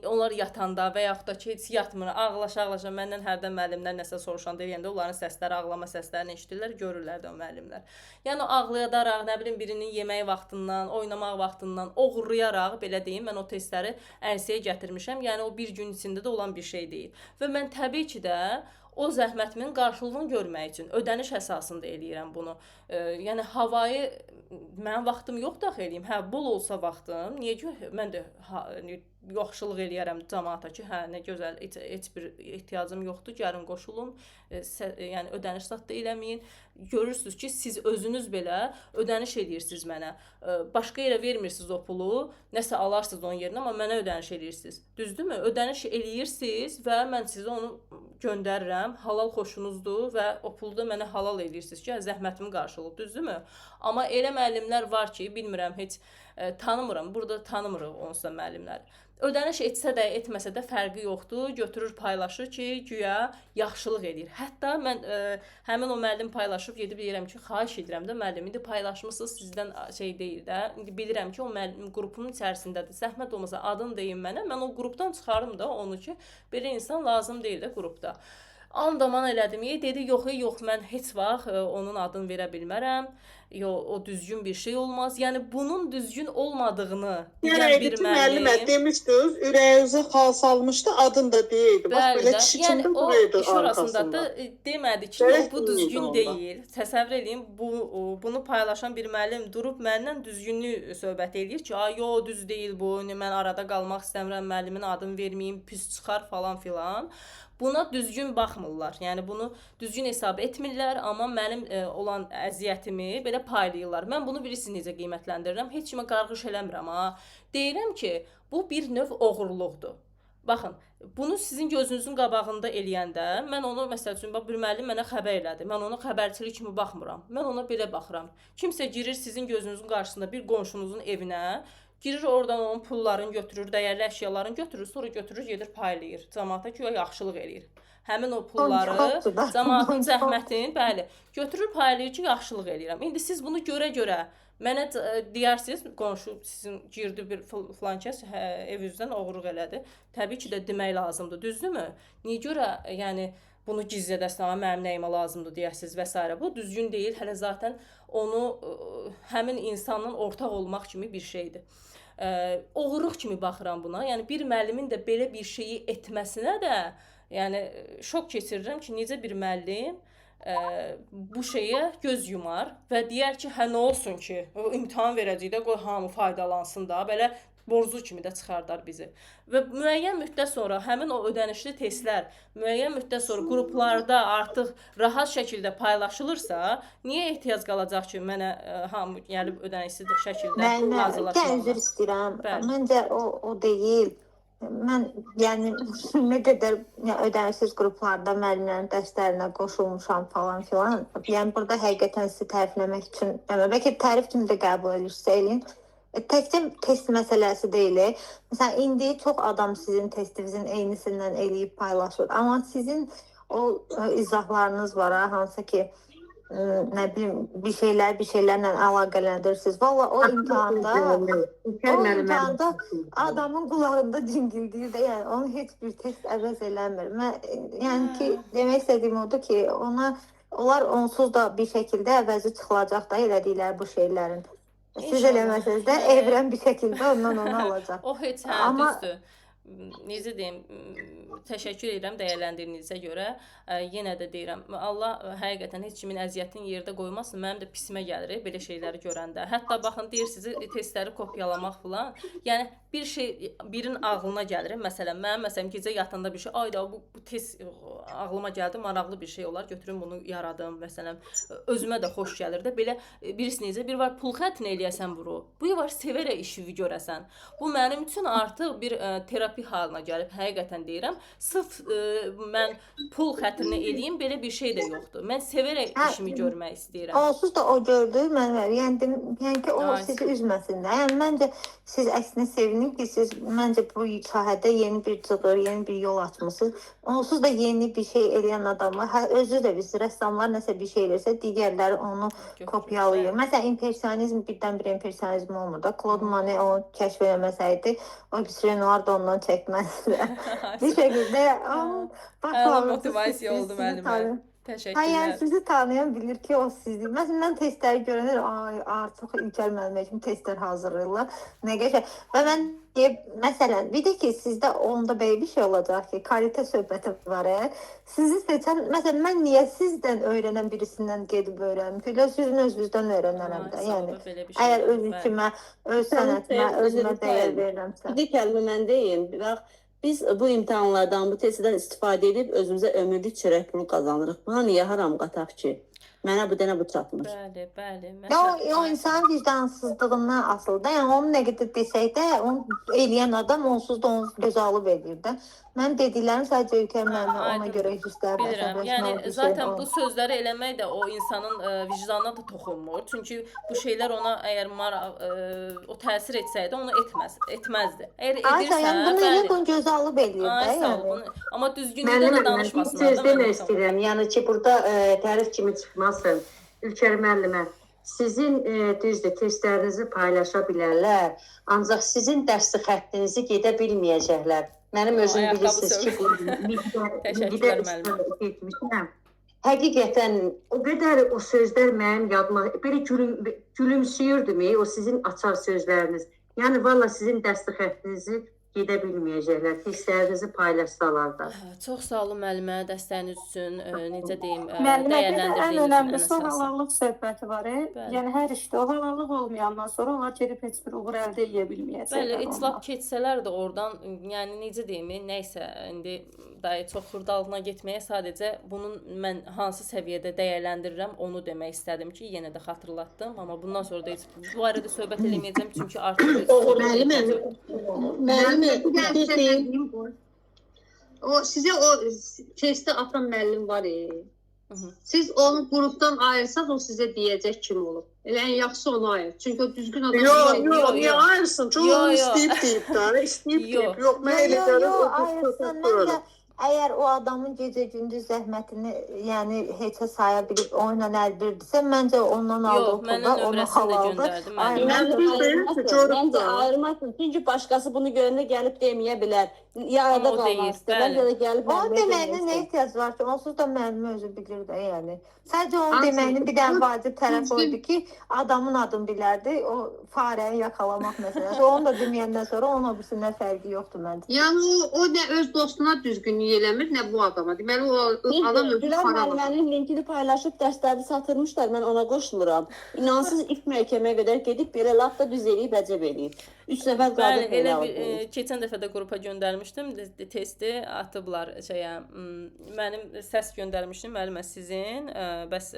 onlar yatanda və yaxud da ki, heç yatmır, ağlaşa-ağlaşa məndən hərdən müəllimlər nəsə soruşanda eləyəndə onların səsləri, ağlama səslərini eşidirlər, görürlər də o müəllimlər. Yəni ağlayadaraq, nə bilim, birinin yeməyi vaxtından, oynamaq vaxtından oğurlayaraq, belə deyim, mən o testləri ərsəyə gətirmişəm. Yəni o bir gün içində də olan bir şey deyil. Və mən təbii ki də o zəhmətimin qarşılığını görmək üçün ödəniş əsasında eləyirəm bunu. Yəni havayı mənim vaxtım yoxdur axı eləyim. Hə, bol olsa vaxtım, niyə ki mən də yaxşılıq eləyərəm camaata ki, hə, nə gözəl, heç bir ehtiyacım yoxdur, gəlin qoşulun, yəni ödəniş zad da eləməyin. Görürsünüz ki, siz özünüz belə ödəniş eləyirsiniz mənə. Başqa yerə vermirsiniz o pulu, nəsə alarsınız onun yerinə, amma mənə ödəniş eləyirsiniz. Düzdürmü? Ödəniş eləyirsiniz və mən sizə onu göndərirəm. Halal xoşunuzdur və o pulu da mənə halal eləyirsiniz ki, zəhmətimin qarşılığı, düzdürmü? Amma elə müəllimlər var ki, bilmirəm, heç tanımıram, burada tanımırıq onsuz da müəllimləri. Ödəniş etsə də, etməsə də fərqi yoxdur. Götürür, paylaşır ki, güya yaxşılıq eləyir. Hətta mən həmin o müəllim paylaşıb gedib deyirəm ki, xahiş edirəm də müəllim, indi paylaşmısınız, sizdən şey deyil də. İndi bilirəm ki, o müəllim qrupunun içərisindədir. Zəhmət olmasa adını deyin mənə, mən o qrupdan çıxarım da onu ki, belə insan lazım deyil də qrupda. Andaman elədim, dedi, yox, yox, mən heç vaxt onun adını verə bilmərəm, yox, o düzgün bir şey olmaz. Yəni, bunun düzgün olmadığını deyən bir müəllim... Müəllimə demişdiniz, ürəyinizə xal salmışdı, adını da deyildi. Bax, belə kişi yəni, kimdə o buraydı iş orasında arxasında. Da demədi ki, yox, bu düzgün deyil. Təsəvvür eləyin, bunu paylaşan bir müəllim durub məndən düzgünlük söhbət eləyir ki, ay, yox, düz deyil bu, mən arada qalmaq istəmirəm, müəllimin adını verməyim, pis çıxar falan filan. Buna düzgün baxmırlar. Yəni bunu düzgün hesab etmirlər, amma mənim olan əziyyətimi belə paylayırlar. Mən bunu bilirsiniz necə qiymətləndirirəm. Heç kimə qarğış eləmirəm ha. Deyirəm ki, bu bir növ oğurluqdur. Baxın, bunu sizin gözünüzün qabağında eləyəndə mən onu, məsəl üçün, bax, bir müəllim mənə xəbər elədi. Mən ona xəbərçilik kimi baxmıram. Mən ona belə baxıram. Kimsə girir sizin gözünüzün qarşısında bir qonşunuzun evinə, Girir oradan onun pullarını götürür, dəyərli əşyalarını götürür, sonra götürür, gedir paylayır. Camaata güya yaxşılıq eləyir. Həmin o pulları, camaatın zəhmətini, bəli, götürür, paylayır ki, yaxşılıq eləyirəm. İndi siz bunu görə-görə mənə deyərsiniz, qonşu sizin girdi bir filan kəs evinizdən oğurluq elədi. Təbii ki də demək lazımdır, düzdürmü? Niyə görə, yəni bunu gizlədəsən, amma mənim nəyimə lazımdır deyəsiniz və s. Bu düzgün deyil. Hələ zaten onu həmin insanla ortaq olmaq kimi bir şeydir. Oğurluq kimi baxıram buna. Yəni bir müəllimin də belə bir şeyi etməsinə də, yəni şok keçirirəm ki, necə bir müəllim bu şeyə göz yumar və deyər ki, hə nə olsun ki, imtahan verəcək də, qoy hamı faydalansın da, belə borclu kimi də çıxardar bizi. Və müəyyən müddət sonra həmin o ödənişli testlər müəyyən müddət sonra qruplarda artıq rahat şəkildə paylaşılırsa, niyə ehtiyac qalacaq ki, mənə hamı gəlib ödənişsiz şəkildə hazırlaşmalılar? Üzr istəyirəm. Məncə o deyil. Mən yəni nə qədər ödənişsiz qruplarda müəllimlərin dərslərinə qoşulmuşam falan filan. Yəni burada həqiqətən sizi tərifləmək üçün, yəni bəlkə tərif kimi də qəbul edirsə eləyin. Təkcə test məsələsi deyil. Məsələn, indi çox adam sizin testinizin eynisindən eləyib paylaşır. Amma sizin o izahlarınız var, hansı ki, nə bilim, bir şeylərlə əlaqələndirirsiniz. Valla o imtahanda adamın qulağında cingildiyir də, yəni onu heç bir test əvəz eləmir. Mən, yəni ki, demək istədiyim odur ki, onlar onsuz da bir şəkildə əvəzi çıxılacaq da elədikləri bu şeylərin. Siz eləməsəniz də evrən bir şəkildə ondan onu alacaq. O heç, hə, amma... düzdür. Necə deyim, təşəkkür edirəm dəyərləndirdiyinizə görə. Yenə də deyirəm, Allah həqiqətən heç kimin əziyyətini yerdə qoymasın. Mənim də pisimə gəlir belə şeyləri görəndə. Hətta baxın, deyirsiniz, testləri kopyalamaq filan. Yəni bir şey birinin ağlına gəlir. Məsələn, mənim məsələn gecə yatanda bir şey, ay da bu test ağlıma gəldi, maraqlı bir şey olar, götürüm bunu yaradım. Məsələn, özümə də xoş gəlir də. Belə birisi necə bir var pul xətrinə eləyəsən bunu. Bu var sevərək işi görəsən. Bu mənim üçün artıq bir terapi halına gəlib, həqiqətən deyirəm. Sırf mən pul xətrinə eləyim, belə bir şey də yoxdur. Mən sevərək işimi görmək istəyirəm. Onsuz da o gördü, mən yəni ki, o sizi üzməsin də. Yəni məncə siz əksinə sevinin ki, siz məncə bu sahədə yeni bir cığır, yeni bir yol açmısınız. Onsuz da yeni bir şey eləyən adamlar, özü də biz rəssamlar nəsə bir şey eləyirsə, digərləri onu kopyalayır. Məsələn, impresionizm birdən-birə impresionizm olmur da. Claude Monet onu kəşf eləməsəydi, o Renoir da ondan çəkməzdi. Bir şəkildə onun başlanğıcı motivasiya oldu müəllimə. Təşəkkürlər. Yəni sizi tanıyan bilir ki, o sizdir. Məsələn, mən testləri görəndə ay, artıq İlker müəllimə kimi testlər hazırlayırlar. Nə qəşəng. Və mən deyib, məsələn, bir də ki, sizdə onda belə bir şey olacaq ki, kalitə söhbəti var. Sizi seçən, məsələn, mən niyə sizdən öyrənən birisindən gedib öyrənim? Elə sizin özünüzdən öyrənərəm də. Yəni, əgər öz işimə, öz sənətimə, özümə dəyər verirəmsə. Bir kəlmə mən deyim. Bax, biz bu imtahanlardan, bu testdən istifadə edib özümüzə ömürlük çörək pulu qazanırıq. Buna niyə haram qataq ki? Mənə bu dənə bu çatmır. Bəli, bəli. O insanın vicdansızlığından asılıdır da. Yəni onu nə qədər desək də, onu eləyən adam onsuz da onu gözə alıb eləyir də. Mənim dediklərim sadəcə İlker müəllimə ona görə hisslər. Bilirəm. Yəni zaten bu sözləri eləmək də o insanın vicdanına da toxunmur. Çünki bu şeylər ona əgər o təsir etsəydi onu etməzdi. Əgər edirsə, yəni bunu elə bunu gözə alıb eləyir də. Yəni. Amma düzgünlükdə də danışmasınlar. Söz demək istəyirəm. Yəni ki, burada tərif kimi çıxmasın. İlker müəllimə, sizin düzdür, testlərinizi paylaşa bilərlər, ancaq sizin dərsli xəttinizi gedə bilməyəcəklər. Mənim özüm bilirsiniz ki, millidə getmişəm. Həqiqətən o qədər o sözlər mənim yadıma, belə gülümsüyürdüm o sizin açar sözləriniz. Yəni valla sizin dərsli xəttinizi gedə bilməyəcəklər, testlərinizi paylaşsalar da. Çox sağ olun müəllimə, dəstəyiniz üçün, necə deyim, dəyərləndirdiyiniz üçün. Ən önəmlisi o əsası. halallıq söhbəti var. Yəni hər işdə o halallıq olmayandan sonra onlar gedib heç bir uğur əldə edə bilməyəcəklər. Bəli, heç lap keçsələr də oradan, yəni necə deyim, nəysə, indi daha çox xırdalığına getməyə sadəcə bunun mən hansı səviyyədə dəyərləndirirəm, onu demək istədim ki, yenə də xatırlatdım, amma bundan sonra da heç bu arada söhbət eləməyəcəm, çünki artıq Müəllimə, o sizə o testi atan müəllim var. Siz onu qrupdan ayırsanız o sizə deyəcək kim olub. Elə ən yaxşısı onu ayır. Çünki o düzgün adam Yox, deyil. yox, niyə ayırsın? Çox Yo, onu yo. istəyib deyib də, istəyib Yox. deyib. Yox, mən Yo, elə yo, gəlir, yo, o düz ayırsın. söhbət Məncə deyil. əgər o adamın gecə-gündüz zəhmətini, yəni heçə saya bilib onunla əlbirdirsə, məncə ondan aldığı Yox, pul da mənim ona nömrəsini də halaldır. göndərdi müəllim. Ayırmasın. Mən Məncə düz deyir ki, ayırmasın. görüb Məncə də. ayırmasın. Çünki başqası bunu görəndə gəlib deməyə bilər. Ya Amma arada o qalmaq deyir, istəməz, bəli. ya da gəlib Onun müəlliməyə demək deməyinə nə istəməz. ehtiyac var ki? Onsuz da müəllim özü bilir də, yəni. Sadəcə onun Hansı? deməyinin bir dənə vacib tərəfi o Düzgün idi ki, adamın adını bilərdi, o farəni yaxalamaq məsələsi. Onu da deməyəndən sonra onun o birisindən fərqi yoxdur məncə. Yəni o nə öz dostuna düzgünlük eləmir, nə bu adama. Deməli o adam Düzdür, özü Gülər xarab adam. müəllimənin linkini paylaşıb dərsləri satırmışlar, mən ona qoşuluram. İnansız ilk məhkəməyə qədər gedib belə lap da düz eləyib, əcəb eləyib. 3 nəfər Bəli, qadın elə belə bir alıb. keçən dəfə də qrupa göndərmişdim testi atıblar şeyə. Mənim səs göndərmişdim müəllimə sizin, bəs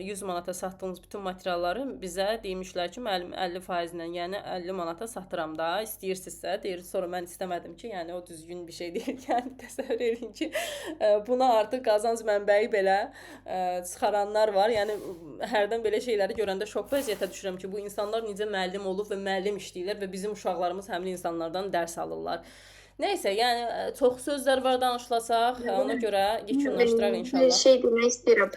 100 manata satdığınız bütün materialları bizə demişlər ki, müəllim 50% ilə, yəni 50 manata satıram da, istəyirsinizsə, deyir. Sonra mən istəmədim ki, yəni o düzgün bir şey deyil. Yəni təsəvvür eləyin ki, buna artıq qazanc mənbəyi belə çıxaranlar var. Yəni hərdən belə şeyləri görəndə şok vəziyyətə düşürəm ki, bu insanlar necə müəllim olub və müəllim işləyirlər və bizim uşaqlarımız həmin insanlardan dərs alırlar. Nəysə, yəni çox sözlər var danışılasaq, ona görə yekunlaşdıraq Bir inşallah. şey demək istəyirəm.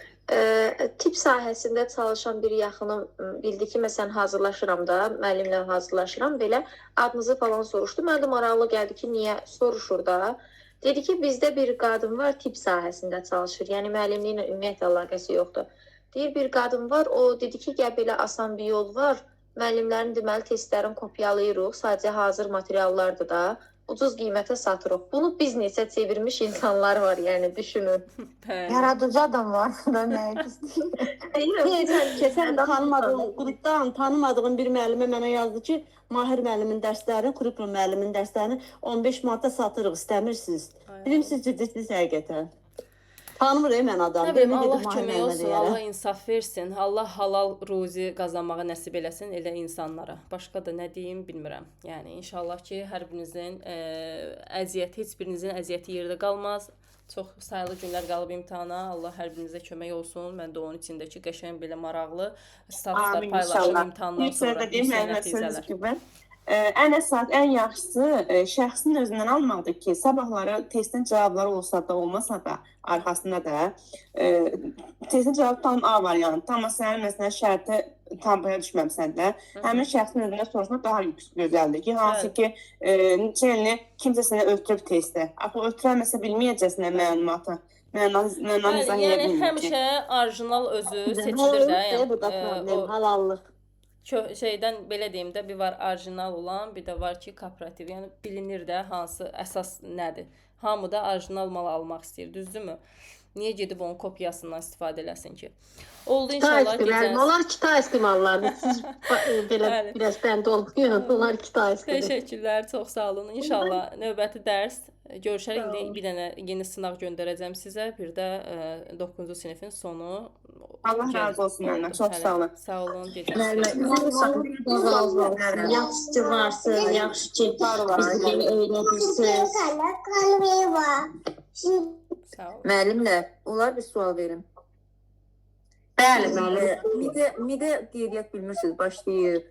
Tibb sahəsində çalışan bir yaxınım bildi ki, məsələn hazırlaşıram da, müəllimlə hazırlaşıram belə adınızı falan soruşdu. Mənə də maraqlı gəldi ki, niyə soruşur da. Dedi ki, bizdə bir qadın var, tibb sahəsində çalışır. Yəni müəllimliklə ümumiyyətlə əlaqəsi yoxdur. Deyir bir qadın var, o dedi ki, gəl belə asan bir yol var. Müəllimlərin deməli testlərini kopyalayırıq, sadəcə hazır materiallardır da. Ucuz qiymətə satırıq. Bunu biznesə çevirmiş insanlar var, yəni düşünün. Bəli. Yaradıcı adamlar da nə istəyir. Deyirəm, Keçən tanımadığım qrupdan tanımadığım bir müəllimə mənə yazdı ki, Mahir müəllimin dərslərini, kurikulum müəllimin dərslərini 15 manata satırıq, istəmirsiniz. Dedim siz ciddisiniz həqiqətən. Tanımır mən adam. Nə bilim, Dedim, Allah gedim Mahir kömək müəllimə olsun, deyərəm. Allah insaf versin, Allah halal ruzi qazanmağı nəsib eləsin elə insanlara. Başqa da nə deyim bilmirəm. Yəni inşallah ki, hər birinizin əziyyəti, heç birinizin əziyyəti yerdə qalmaz. Çox sayılı günlər qalıb imtahana. Allah hər birinizə kömək olsun. Mən də onun içində ki, qəşəng belə maraqlı statuslar Amin paylaşım inşallah. imtahandan Bir sözlə sonra. deyim, Yüksək müəllimə söz nəticələr. kimi. Ən əsas, ən yaxşısı şəxsin özündən almaqdır ki, sabahları testin cavabları olsa da, olmasa da, arxasında da testin cavabı tam A variantı, amma sənin məsələn şərti tam başa düşməmsən də, həmin şəxsin özündən soruşmaq daha gözəldir ki, hansı Bəli. ki, neçə ilini kimsə sənə ötürüb testi. Axı ötürəməsə bilməyəcəksən məlumatı. Məna Bəli, izah eləyə yəni bilmir ki. həmişə orijinal özü seçilir də. Halallıq Yəni burada problem, o halallıq. Şeydən belə deyim də, bir var orijinal olan, bir də var ki, kooperativ. Yəni bilinir də hansı əsas nədir. Hamı da orijinal mal almaq istəyir, düzdürmü? Niyə gedib onun kopyasından istifadə eləsin ki? Oldu inşallah Kitayski müəllim. gecəniz. Onlar Kitayski mallardır. Siz belə Bəli. biraz bənd olmayın. Onlar Kitayskidir. Təşəkkürlər, çox sağ olun. İnşallah növbəti dərs görüşərik. İndi bir dənə yeni sınaq göndərəcəm sizə. Bir də 9-cu sinifin sonu Allah razı olsun müəllimə. oldu. Çox Hələ. sağ olun. Sağ olun, gecəniz Müəllimə, xeyir. razı olsun. Yaxşı ki varsınız, yaxşı ki bizi belə öyrədirsiniz. Sağ olun. Müəllimlə, olar bir sual verim. Bəli, müəllim. Midə qeydiyyat bilmirsiniz, başlayır.